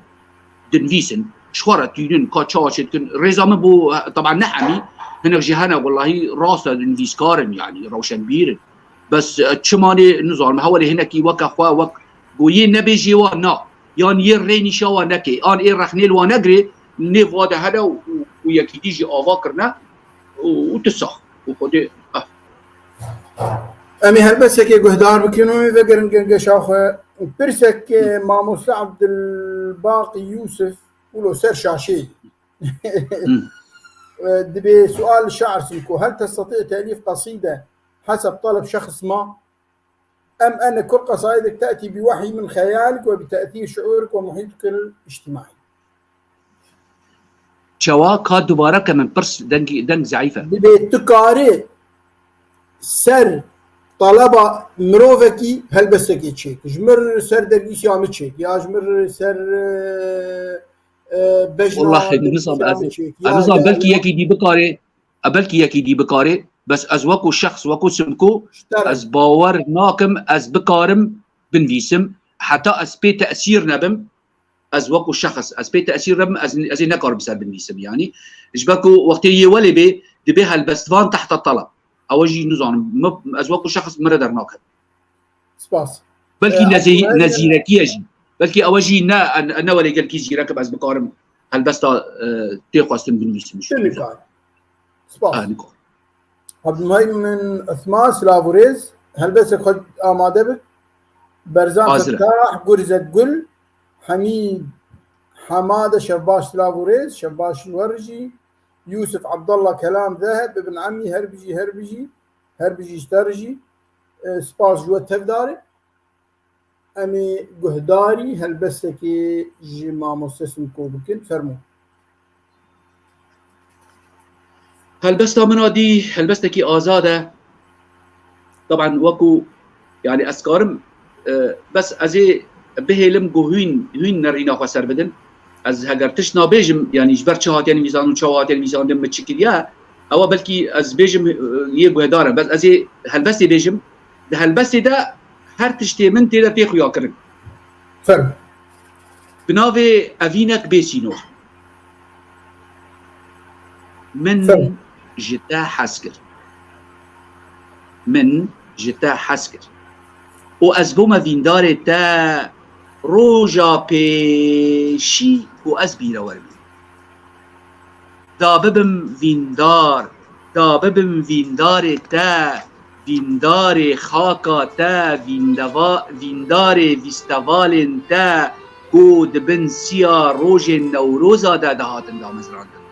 Dinivîsin, ji xwe re tînin, ka çawa çêdikin. Rêza min bo, teban ne hemî, hinek jî hene, welahî rast e, nivîskar in, yanî rewşenbîr in. Bes, e, çimanê, nizanim, hewelê hinekî weke xwe, wek ku yê nebêjê wa na, yan yê rê nîşa wa nekê, an ê rexnê li wa negirê, nêv wa de hene û, û, û yekî dî jî ava kirine û, û tu sax. Û Xwedê, eh. Em ê helbesekê guhdar bikin û ê vegerin gengeşa xwe. Pirsek, e, mamoste Abdulbaqî Yusuf, wilo ser şaşeyê. Hmm. E, dibê sual li şair Simko: هل تستطيع تأليف قصيدة حسب طلب شخص ما؟ أم أن كل قصائدك تأتي بوحي من خيالك وبتأثير شعورك ومحيطك الاجتماعي؟ Çawa, ka dubare ke, min pirs, dengî, deng zeîf e. Dibê tu karî ser taleba mirovekî helbestekê çêk. Ji mir ser dergîsiya min çêk. Ya ji mir ser, e, e, bejna Wallahî, ez dergîsiya nizam, min ez, çêk. ez Ya nizam, belkî gelna yekî dî bikarê, e, belkî yekî dî bikarê, bes ez wekû şexs, wekû Simko, Ji te re. ez bawer nakim, ez bikarim binivîsim. Heta ez pê tesîr nebim, ez wekû şexs, ez pê tesîr nebim, ez, ez ê nekarim ser binivîsim, yanî. Ji ber ku wextê yê welê bê, dibê helbestvan tehta taleb. Ew jî nizanim, mi, ez wekû şexs min re dernaket. Spas. Belkî E, nezî-, Abdulhey nezîrekiye jî. Belkî ew jî ne, ne welê gelkî zîrek im, ez bikarim helbesta, e, tê xwestin binivîsim. Tu nikar. Spas. Ha, nikar. Abdulmuheymin Osman, silav û rêz. Helbestek xwe amade bik. Berzan Hazir e. Fettah, Gurzet Gul, Hemîd Hemade, şevbaş, silav û rêz. Şevbaş ji we re jî. Yusuf Abdallah Kelam Zeheb, Ibn Emî, her bijî, her bijî, her bijî ji te re jî. E, spas ji we tevdar e. Em ê guhdarî helbestekê ji mamoste Simko bikin. Fermo. Helbesta min a dî helbestekî azad e. Teban wekû, yanî ez karim, e, bes ez ê bihêlim ku hûn, hûn nerîna xwe ser bidin. Ez heger tişt nabêjim, yanî ji ber çi hatiye nivîsandin û çawa hatiye nivîsandin, min çi kiriye, ewa belkî ez bêjim, e, yê guhedar e. Bes ez ê helbestê bêjim. Di helbestê de her tiştê min tê de tê xuyakirin. Fermo. Bi navê Evînek bê sînor. Min Fermo. ji te hez kir. Min ji te hez kir. Û ez bûme vîndarê te roja pêşî ku ez bîrewer bîm. Da bibim vîndar, da bibim vîndarê te, vîndarê xaka te, vîndeva-, vîndarê vîstevalên te ku di bin siya rojên Newroza de dihatin damezrandin.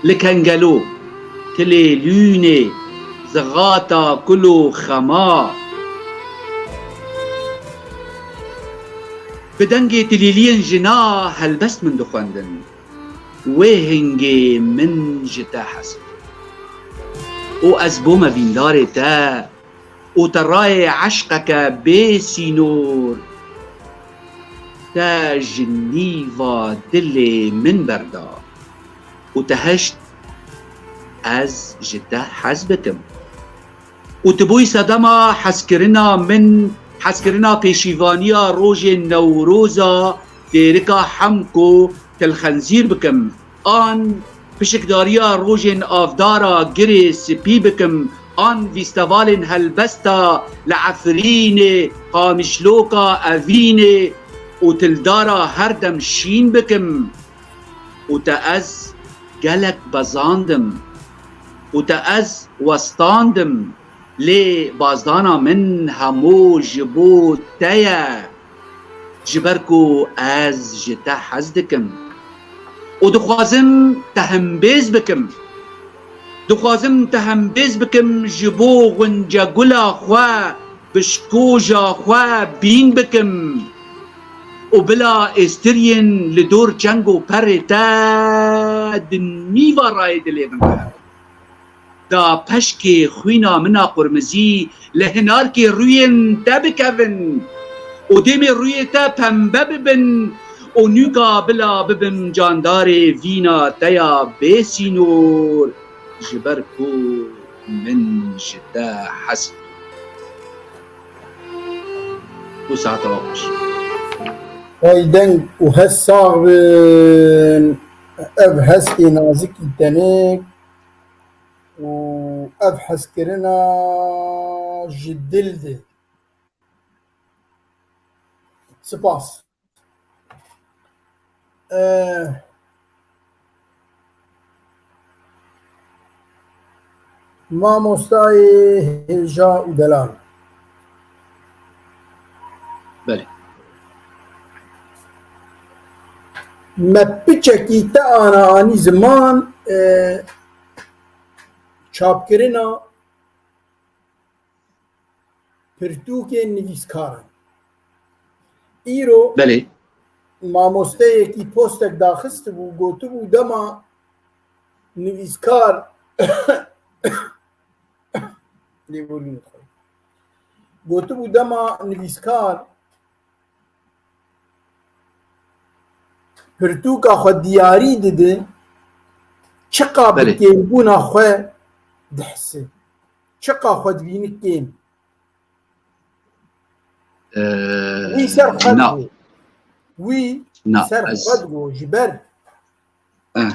Li Kengelo, Tilê Lûnê, Zixata Kul û Xema. Bi dengê tilîliyên jina helbest min dixwendin. Wê hingê min ji te hez kir. Û ez bûme vîndarê te û te rayê eşqeke bê sînor te ji nîva dilê min berda û te hişt ez ji te hez bikim. Û tu bûyî sedema hezkirina min, hezkirina pêşîvaniya rojên Newroza têrika Hemko Tilxenzîr bikim, an pişikdariya rojên avdara Girê Spî bikim, an vîstevalên helbesta li Efrînê, Qamişloka Evînê û Tildara her dem şîn bikim. Û te ez gelek bezandim û te ez westandim, lê bazdana min hemû ji bo te ye, ji ber ku ez ji te hez dikim û dixwazim te hembêz bikim. Dixwazim te hembêz bikim ji bo xincegula xwe, bi şikoja xwe bîn bikim û bila êstiriyên li dor çeng û perê te di nîva rayê dilê min de, da peşkê xwîna min a qurmizî li hinarkê rûyên te bikevin û dêmê rûyê te pembe bibin û nûka bila bibim candarê vîna te ya bê sînor, ji ber ku min ji te hez dikim. û saeta we xweş. Ay deng û hez sax bin. Ev hestê nazikî tenê û ev hezkirina ji dil de. Spas. Ee, Mamostayê hêja û delal. Belê. Me piçekî te ana anî ziman, e, çapkirina pirtûkên nivîskaran. Îro Belê. mamosteyekî postek daxistibû, gotibû dema nivîskar lêborînê dixwin. Gotibû dema nivîskar pirtûka xwe diyarî dide, çiqa bi Belê. kêmbûna xwe dihise. Çiqa xwe dibîne kêm. Ee, Wî ser xwe na. digo. Wî Na, ser ez xwe digo ji ber. Eh.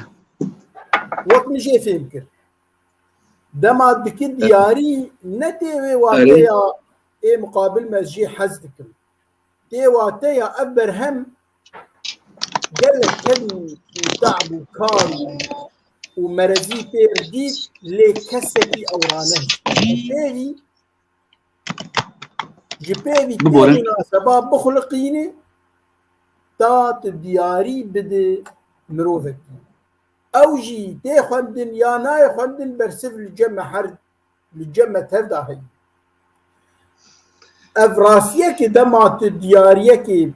Wek min jê fêm kir. Dema dikir diyarî ne tê wê wateya ê muqabil me jê hez dikim. Tê wateya ev berhem gelek ken û te'b û kar û, û merezî pêr dît lê kesekî ewrane. Pêvî Ji pêvî tê Bibore. mînaseba bixuliqînî ta tu diyarî bide mirovekî. Ew jî tê xwendin ya nayê xwendin bersiv li cem me her, li cem me tev de heye. Ev rastiyekê dema tu diyariyekê,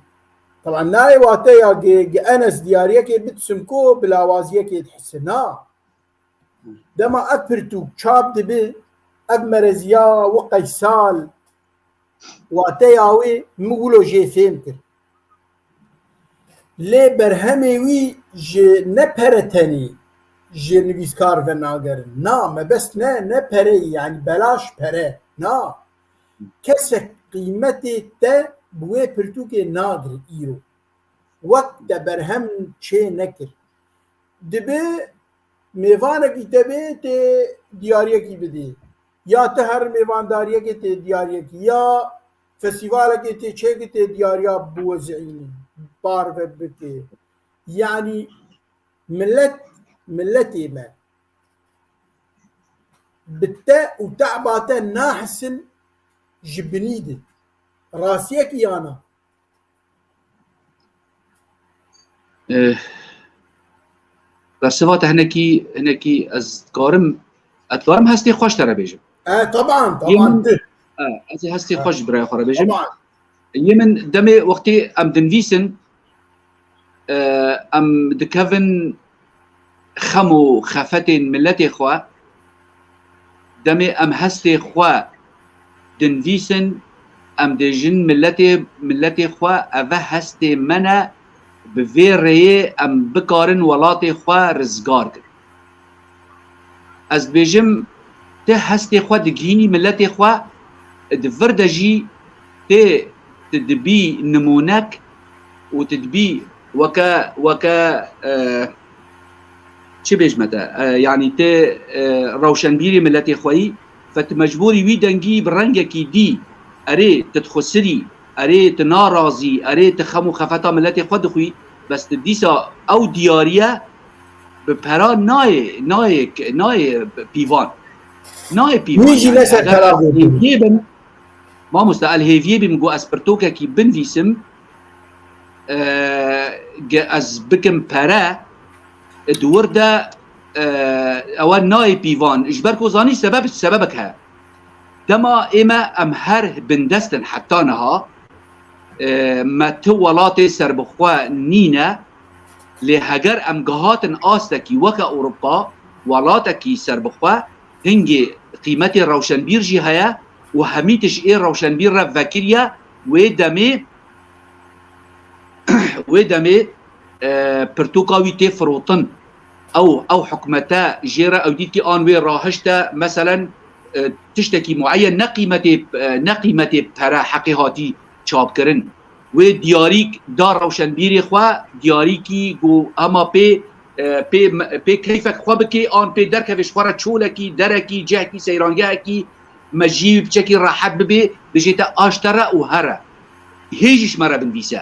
taban nayê wateya ge, ge Enes diyariyekê bit Simko bi lawaziyekê dihise. Na. Dema ev pirtûk çap dibe, ev mereziya wi qeysal, wateya wê min wilo jê fêm kir. Lê berhemê wî ji ne pere tenê ji nivîskar venagerin. Na, mebest ne, ne pereyê, yanî belaş pere. Na. Kesek qîmetê te bi wê pirtûkê nagire îro. Wek te berhem çê nekir. Dibe mêvanekî te bê tê diyariyekî bidê. Ya te her mêvandariyekê tê diyariyekî, ya festîvalekê tê çêkê tê diyariya biwezînî, parve bike. Yanî millet, milletê me bi te û te'ba te nahisin ji binî de. Rastiyekî yana. Eh, bersiva te hinekî, hinekî ez dikarim, ez dikarim hestê xwe ji te re bêjim. E, taban, Yê taban, min, tu. e, ez ê hestê E, xwe ji birayê xwe re bêjim. Taban. Yê min demê wextê em dinivîsin, e, em dikevin xem û xefetên miletê xwe, demê em hestê xwe dinivîsin, em dêjin miletê, miletê xwe, eve hestê me ne, bi vê rêyê em bikarin welatê xwe rizgar kin. Ez dibêjim, ti hestê xwe digihînî miletê xwe, di vir de jî tê, tu dibî nimûnek û tu dibî weke, weke, e, çi bêjme te, e, yanî tê, e, rewşenbîrê miletê xwe yî, fe tu mecbûrî wî dengî bi rengekî dî, erê, tu dixwesirî, erê, tu narazî, erê, tu xem û xefeta miletê xwe dixwî, bes tu dîsa ew diyariye bi pera nayê, nayê, nayê pîvan. Nayê pîvan. Wî jî yanî, ne ser eger pera ez gotin. Hêviyê bim, mamoste, el hêviyê bim, got ez pirtokekî binivîsim, e, ge ez bikim pere, e, di wir de, e, ewe nayê pîvan. Ji ber ku zanî sebeb, sebebek heye. Dema ême em her bindest in heta niha, e, me ti welatê serbixwe nîne, lê heger em gihatin astekî weke Ewropa, welatekî serbixwe, hingê qîmetê rewşenbîr jî heye û hemî tişt ê rewşenbîr re vekiriye, wê demê, wê demê, e, pirtûka wî tê firotin. Ew, ew hikûmete jê re ew dîtkî an wê rahişte, meselen, e, tiştekî mueyen ne qîmetê, e, ne qîmetê pere heqê hatî çapkirin. Wê diyarîk da rewşenbîrê xwe, diyarîkî ku hema pê, e, pê, pê keyfek xwe bikê, an pê derkevê ji xwe re çolekî, derekî, cihekî, seyrangehekî, mejiyê wî piçekî rehet bibê, dijê te aştere û here. Hê jî ji me re binivîse.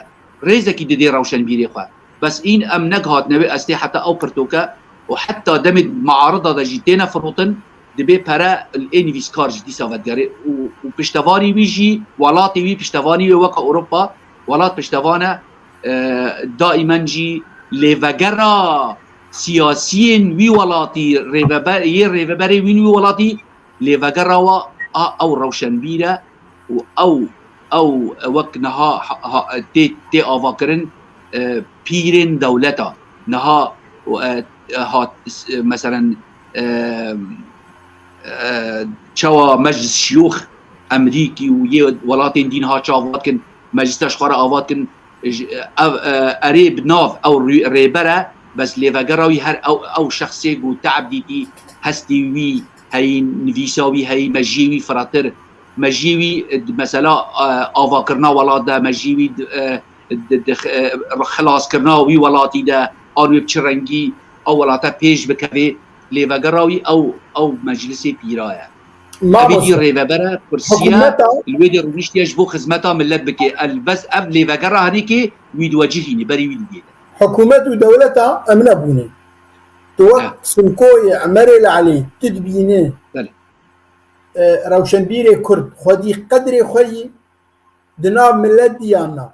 Rêzekî didê rewşenbîrê xwe. Bes în em negihatine wê estê heta ew pirtoke û heta demê miarida de jî têne firotin, dibê pere li ê nivîskar jî dîsa vedigerê û, û piştevanî wî jî, welatê wî piştevanî wê weke Ewropa, welat piştevan e, e, daîmen jî lêvegera siyasiyên wî welatî, rêveber-, yê rêveberê wî wî welatî lêvegera wa a ew rewşenbîr e û ew, ew wek niha ha, ha, tê, tê avakirin, e, pîrên dewleta. Niha, e, e, hat, e, meselen, e, e, çawa Meclis Şiyûx Emerîkî û yê welatên dîn ha çavat kin, meclisa ji xwe re avat kin, ji, ev, e, erê bi nav ew rû-, rêber e, bes lêvegera wî her ew, ew şexsê ku teeb dîtî, hestî wî heyî, nivîsa wî heyî, mejiyê wî firehtir, mejiyê wî, e, di mesela, e, avakirina welat de, mejiyê wî di, e, di, di, e, xilaskirina wî welatî de, an wê bi çi rengî ew welate pêş bikevê, lêvegera wî ew, ew meclisê pîra ye. Evî dî Mamoste, rêveber e, kursiye, hikûmeta li wê dê rûniştiye ji bo xizmeta millet bike. El bes ev lêvegera henîkê wî diwecihînî, berî wî digihîne. Hikûmet û dewleta em nebûne. Tu wek He. Sinkoyê Emerê li Elî, tu dibînî, Belê. e, rewşenbîrê Kurd, xwedî qedrê xwe yî di nav millet dî yan na?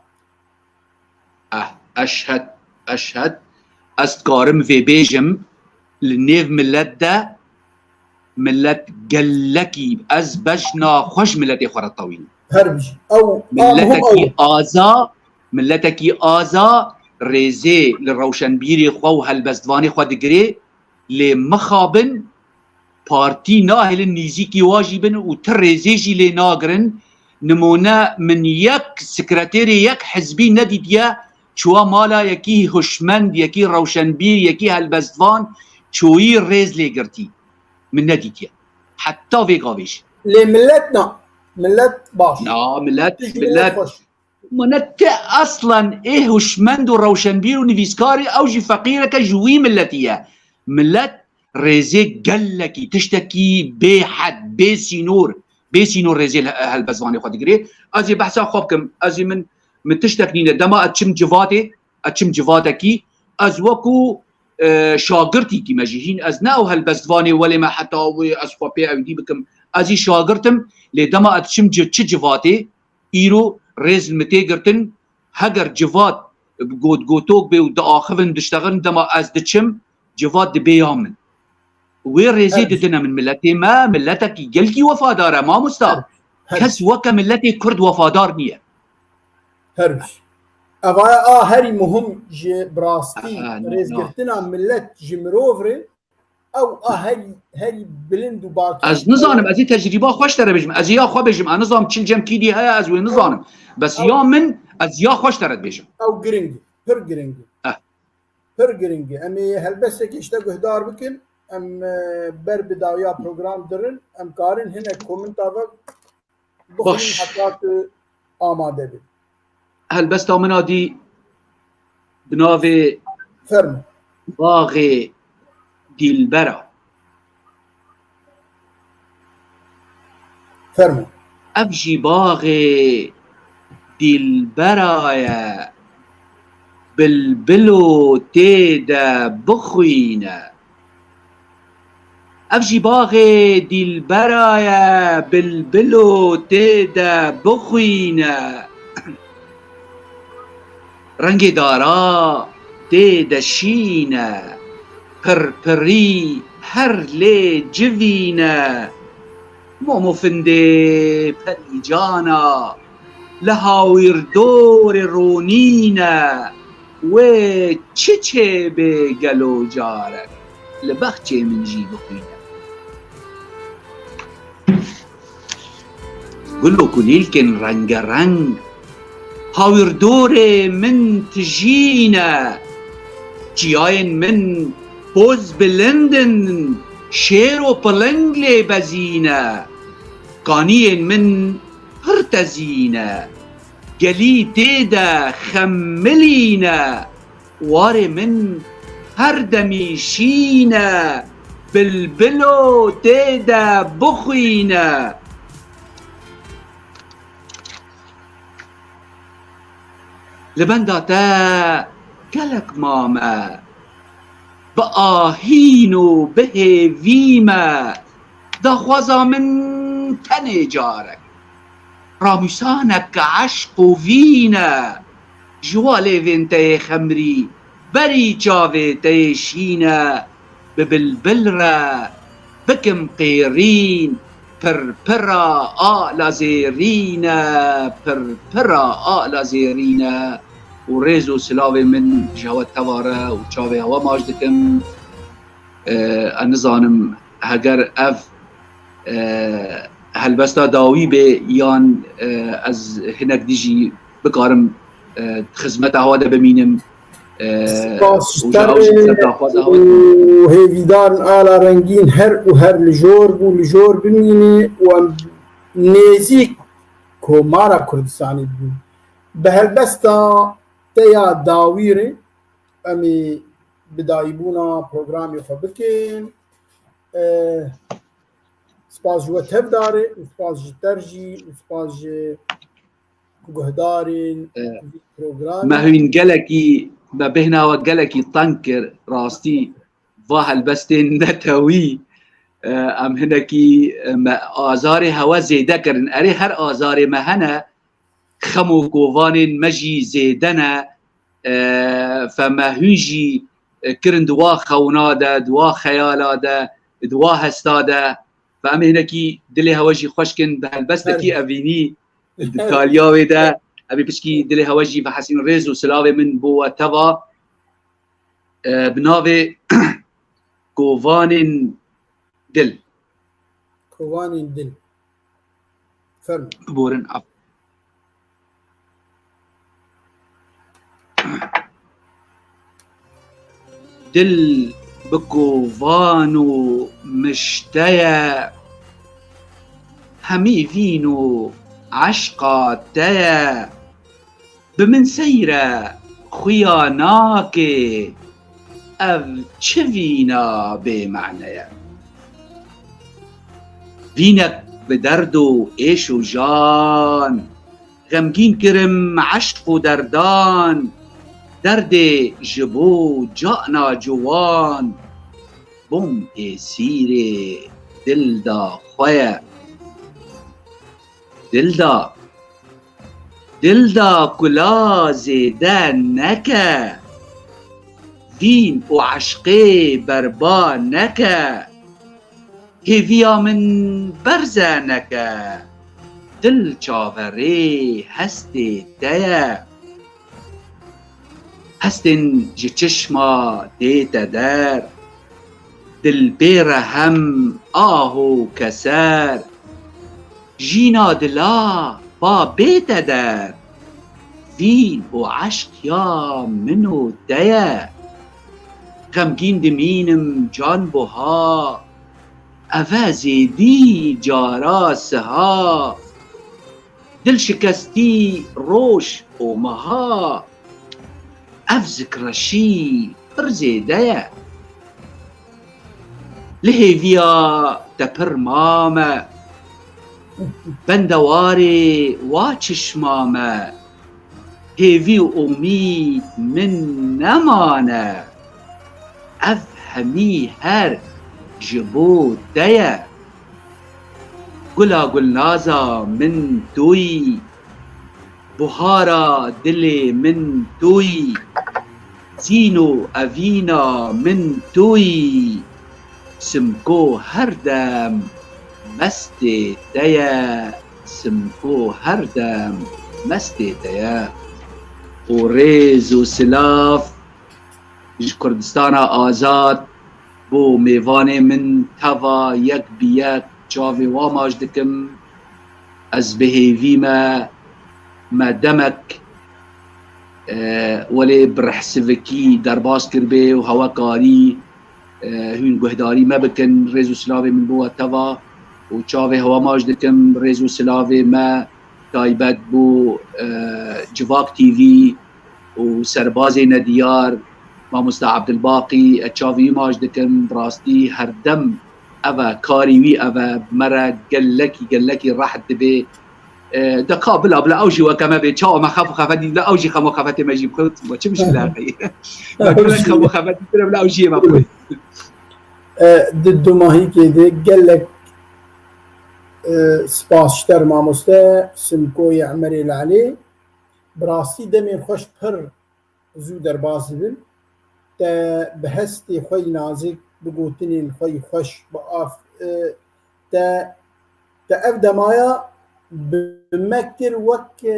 Eh, eşhed, eşhed, ez dikarim vê bêjim, li nêv millet de, millet gelekî, ez bejna xwe ji miletê xwe re tewînim. Her bijî. Ew, a muhim ew Miletekî e. aza, miletekî aza rêzê li rewşenbîrê xwe û helbestvanê xwe digirê, lê mixabin partî nahêlin nîzîkî wa jî bin û ti rêzê jî lê nagirin. Nimûne min yek sekreterê yek hizbî nedîtiye, çûwa mala yekî hişmend, yekî rewşenbîr, yekî helbestvan, çûyî rêz lê girtî. Min nedîtiye. Heta vê gavê jî. Lê millet na. Millet baş. Na, millet, Tu jî millet millet xweş. Mane te aslan ê huşmend û rewşenbîr û nivîskarî ew jî feqîreke ji wî milletî ye. Millet rêzê gelekî, tiştekî bê hed, bê sînor, bê sînor rêzê he-, helbestvanê xwe digirê. Ez ê behsa xwe bikim. Ez ê min, min tiştek nîne. Dema ez çim civatê, ez çim civatekî, ez wekû, e, şagirtîkî me jî hîn, ez ne ew helbestvanê welê me heta wê ez xwe pê ewîdî bikim. Ez jî şagirtim, lê dema ez çim ci-, çi civatê, îro rêz li min tê girtin, heger civat bi gotgotok bê û diaxivin, diştexin, dema ez diçim, civat dibê ya min. Wê rêzê Evet. didine min miletê me, miletekî gelkî wefadar e, mamosta. Evet. Kes weke miletê Kurd wefadar niye. Her bijî. Evaya a herî muhim ji bi rastî Ah, no, no. rêzgirtina milet ji mirov re, ew a herî, herî bilind û bakir. Ez nizanim, ez ê tecrîba xwe ji te re bêjim. Ez ê ya xwe bêjim. Ez nizanim çil cem kî dî heye, ez wê nizanim. Bes Ew ya min, ez ya xwe ji te re dibêjim. Ew giring e, pir giring e. Eh. Pir giring e. Em ê helbestekê ji te guhdar bikin. Em, e, ber bi dawiya program dirin. Em karin hinek komenta ve bixwînin Baş. heta tu amade bî. Helbesta min a dî bi navê Fermo. Baxê Dîlbera. Fermo. Ev jî baxê Dîlbera ye, bilbilo tê de bixwîne. Ev jî baxê Dîlbera ye, bilbilo tê de bixwîne. Rengê dara tê de şîn e, pirpirî her lê civîn e. Momo findê perîcana, li hawîrdorê ronîn e. Wê çi çêbê gelo carek li bexçê min jî bixwîne. Gul û kulîlkên rengereng, hawîrdorê min tijî ne. Çiyayên min poz bilind in, şêr û piling lê bezî ne. Kaniyên min pir tezî ne. Gelî tê de xemilîne, warê min her demî şîne, bilbilo tê de bixwîne. Li benda te gelek mame, bi ahîn û bi hêvî me, daxwaza min tenê carek, ramûsanek eşq û vîn e, ji wa lêvên te yê xemrî, berî çavê te yê şîn e, bi bilbil re bikim qêrîn, pirpira ala zêrîn e, pirpira ala zêrîn e. Û rêz û silavê min ji hewe teva re û çavê hewe maç dikim. E, ez nizanim heger ev, e, helbesta dawî bê yan, e, ez hinek dî jî bikarim, e, xizmeta hewe de bimînim. E, Spas û ji te ji hewe jî re ser daxwaza hewe û hêvîdarin ala rengîn her û her li jor bû, li jor bimîne û em nêzîk Komara Kurdistanê bibin. Bi helbesta te ya dawî re em ê bidayîbûna programê xwe bikin. E, spas ji we tevdarê û spas ji te re jî û spas ji guhdarên E, vî programê. Me hûn gelekî, me bêhna we gelekî teng kir, rastî va helbestên netewî, e, em hinekî, e, me azarê hewe zêde kirin. Erê, her azarê me hene, xem û kovanên me jî zêde ne. E, fe me hûn jî, e, kirin di wa xewna de, di wa xeyala de, di wa hesta de. Fe em ê hinekî dilê hewe jî xweş kin, bi helbestekî Her evînî di taliya wê de, em ê piçkî dilê hewe jî vehesîn. Rêz û silavê min bo we teva, e, bi navê Kovanên Dil. Kovanên Dil. Fermo. Biborin, af. Dil bi kovan û mişte ye, hemî vîn û eşqa te ye. Bi min seyre xuya nake, ev çi vîna bêmane ye? Vînek bi derd û êş û jan, xemgîn kirim eşq û derdan, derdê ji bo cana ciwan, bom êsîrê dilda xwe ye. Dilda, dilda kula zêde neke, vîn û eşqê berba neke. Hêviya min berze neke, dil çaverê hestê te ye. Hestên ji çişma dê te der, dil pê rehem ah û keser. Jîna dila pa bê te der, vîn û eşq ya min û te ye. Xemgîn dimînim can buha, eve zêdî cara siha. Dil şikestî roj û meha, ev zikreşî pir zêde ye. Li hêviya te pir mame, bende warê wa çişma me. Hêvî û umîd min nemane, ev hemî her ji bo te ye. Gula gulnaza min tu yî, buhara dilê min tu yî, zîn û evîna min tu yî. Simko her dem mestê te ye, Simko her dem mestê te ye. Û rêz û silav ji Kurdistana Azad bo mêvanê min teva yek bi yek çavê wa maç dikim. Ez bi hêvî me, me demek, e, welê bi rehsivikî derbas kiribê û hewe karî, e, hûn guhdarî me bikin. Rêz û silavê min bo we teva û çavê hewe maç dikim. Rêz û silavê me taybet bo, e, Civak T V û serbazê nediyar, mamosta Abdulbaqî, ez çavî wî maç dikim, bi rastî herdem ev e, karî wî ev e, me re gelekî, gelekî rehet dibe. E, de ka bila, bila ew jî weke me bê, çawa me xef û xefet dît, bila ew jî xem û xefetê me jî bixwit, we çi mişkîle qey? Me gelek xem û xefet dîtire, bila ew jî yê me bixwit. E, di dumahîkê de gelek, e, spas ji te re mamoste Simkoyê Emerê Lelê. Bi rastî demên xweş pir zû derbas dibin. Te bi hestê xwe yî nazik, bi gotinên xwe yî xweş, bi af, e, te, te ev demaya bi me kir wek, e,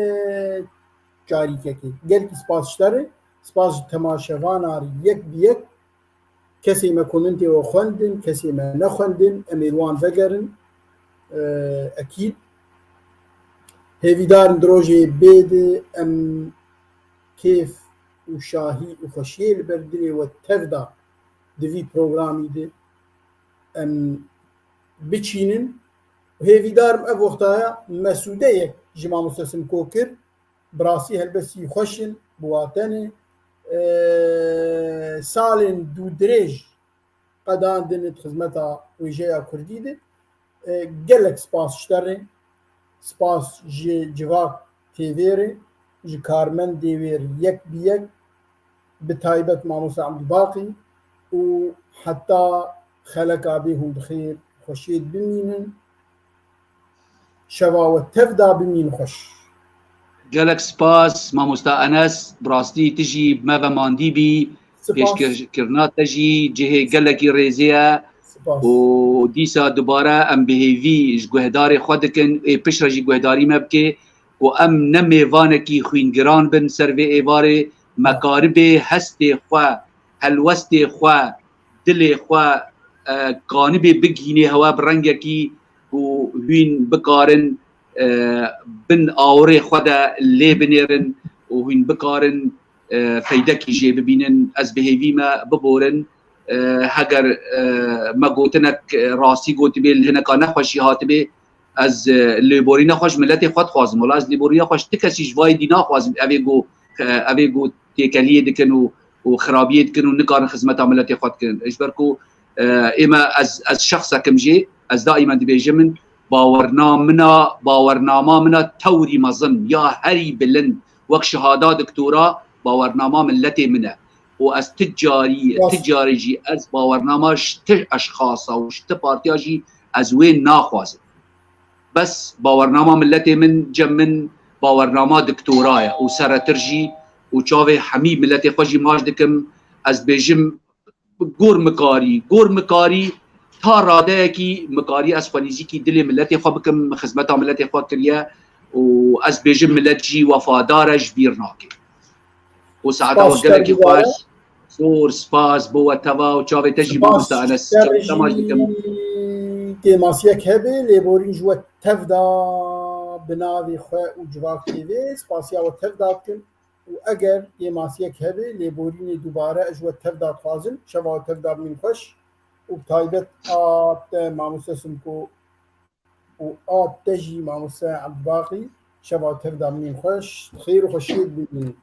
carîkekê. Gelkî spas ji te re, spas ji temaşevana re yek bi yek. Kesê me komentê we xwendin, kesê me nexwendin, em ê li wan vegerin. E, ekîd. Hêvîdarin di rojê bê de em kêf û şahî û xweşiyê li ber dilê we tev da di vî programî de em biçînin. Hêvîdarim ev wextaya mesûdeyek ji mamoste Simko kir. Bi rastî helbestî xweş in, bi wate ne. E, salên dûdirêj qedandin di xizmeta wêjeya kurdî de. E, gelek spas ji te re. Spas ji Civak T V re, ji karmendê wê re yek bi yek, bi taybet mamoste Abdulbaqî û heta xeleka bê hûn bi xêr xweşiyê bimînin. Şeva we tev da, bimîn xweş. Gelek spas, mamosta Enes. Bi rastî tu jî bi me ve mandî bî. Spas. Pêşkirina te jî cihê gelekî rêzê ye. Spas. Û dîsa dubare em bi hêvî ji guhdarê xwe dikin, ê piştre jî guhdarî me bike, ku em ne mêvanekî xwîngiran bin ser vê êvarê, me karibê hestê xwe, helwestê xwe, dilê xwe, e, kanibê bigihînê hewe bi rengekî ku hûn bikarin, e, bin awirê xwe de lê binêrin û hûn bikarin, e, feydekî jê bibînin. Ez bi hêvî me biborin. E, heger, e, me gotinek, e, rastî gotibê, li hineka nexweşî hatibê, ez, e, lêborîna xwe ji miletê xwe dixwazim. Wela ez lêborîna xwe ji ti kesî ji vayê dî naxwazim. Evê ku, e, evê ku têkeliyê dikin û, û xirabiyê dikin û nikarin xizmeta miletê xwe dikin. Ji ber ku, e, ê me, ez, ez şexsekim jî, ez daîmen dibêjim min, bawernama min a, bawernama min a tewrî mezin ya herî bilind, wek şehada doktora, bawernama miletê min e. Û ez ti carî, Rast. ti carî jî ez bawernama ji ti eşxasa û ji ti partiya jî ez wê naxwazim. Bes bawernama miletê min, cem min bawernama doktora ye û seretir jî û çavê hemî miletê xwe jî maç dikim. Ez dibêjim, gor mikarî, gor mikarî ta radeyekî mikarî ez xwe nîzîkî dilê miletê xwe bikim, min xizmeta miletê xwe kiriye û ez dibêjim milet jî wefadar e, ji bîr nake. Û saeta we gelekî xweş. Zor spas bo we teva û çavê te jî mamoste Enes. Çavê te maç dikim. Kêmasiyek hebe, lêborîn ji we tev da bi navê xwe û Civak T V. Spasiya we tev da dikim. Û eger kêmasiyek hebe, lêborînê dubare ez ji we tev da dixwazim. Şeva we tev da bimîn xweş. Û bi taybet a te mamoste Simko û a te jî mamoste Ebdibaqî, şeva tev da bimîn xweş, xêr û xweşiyê bimînin.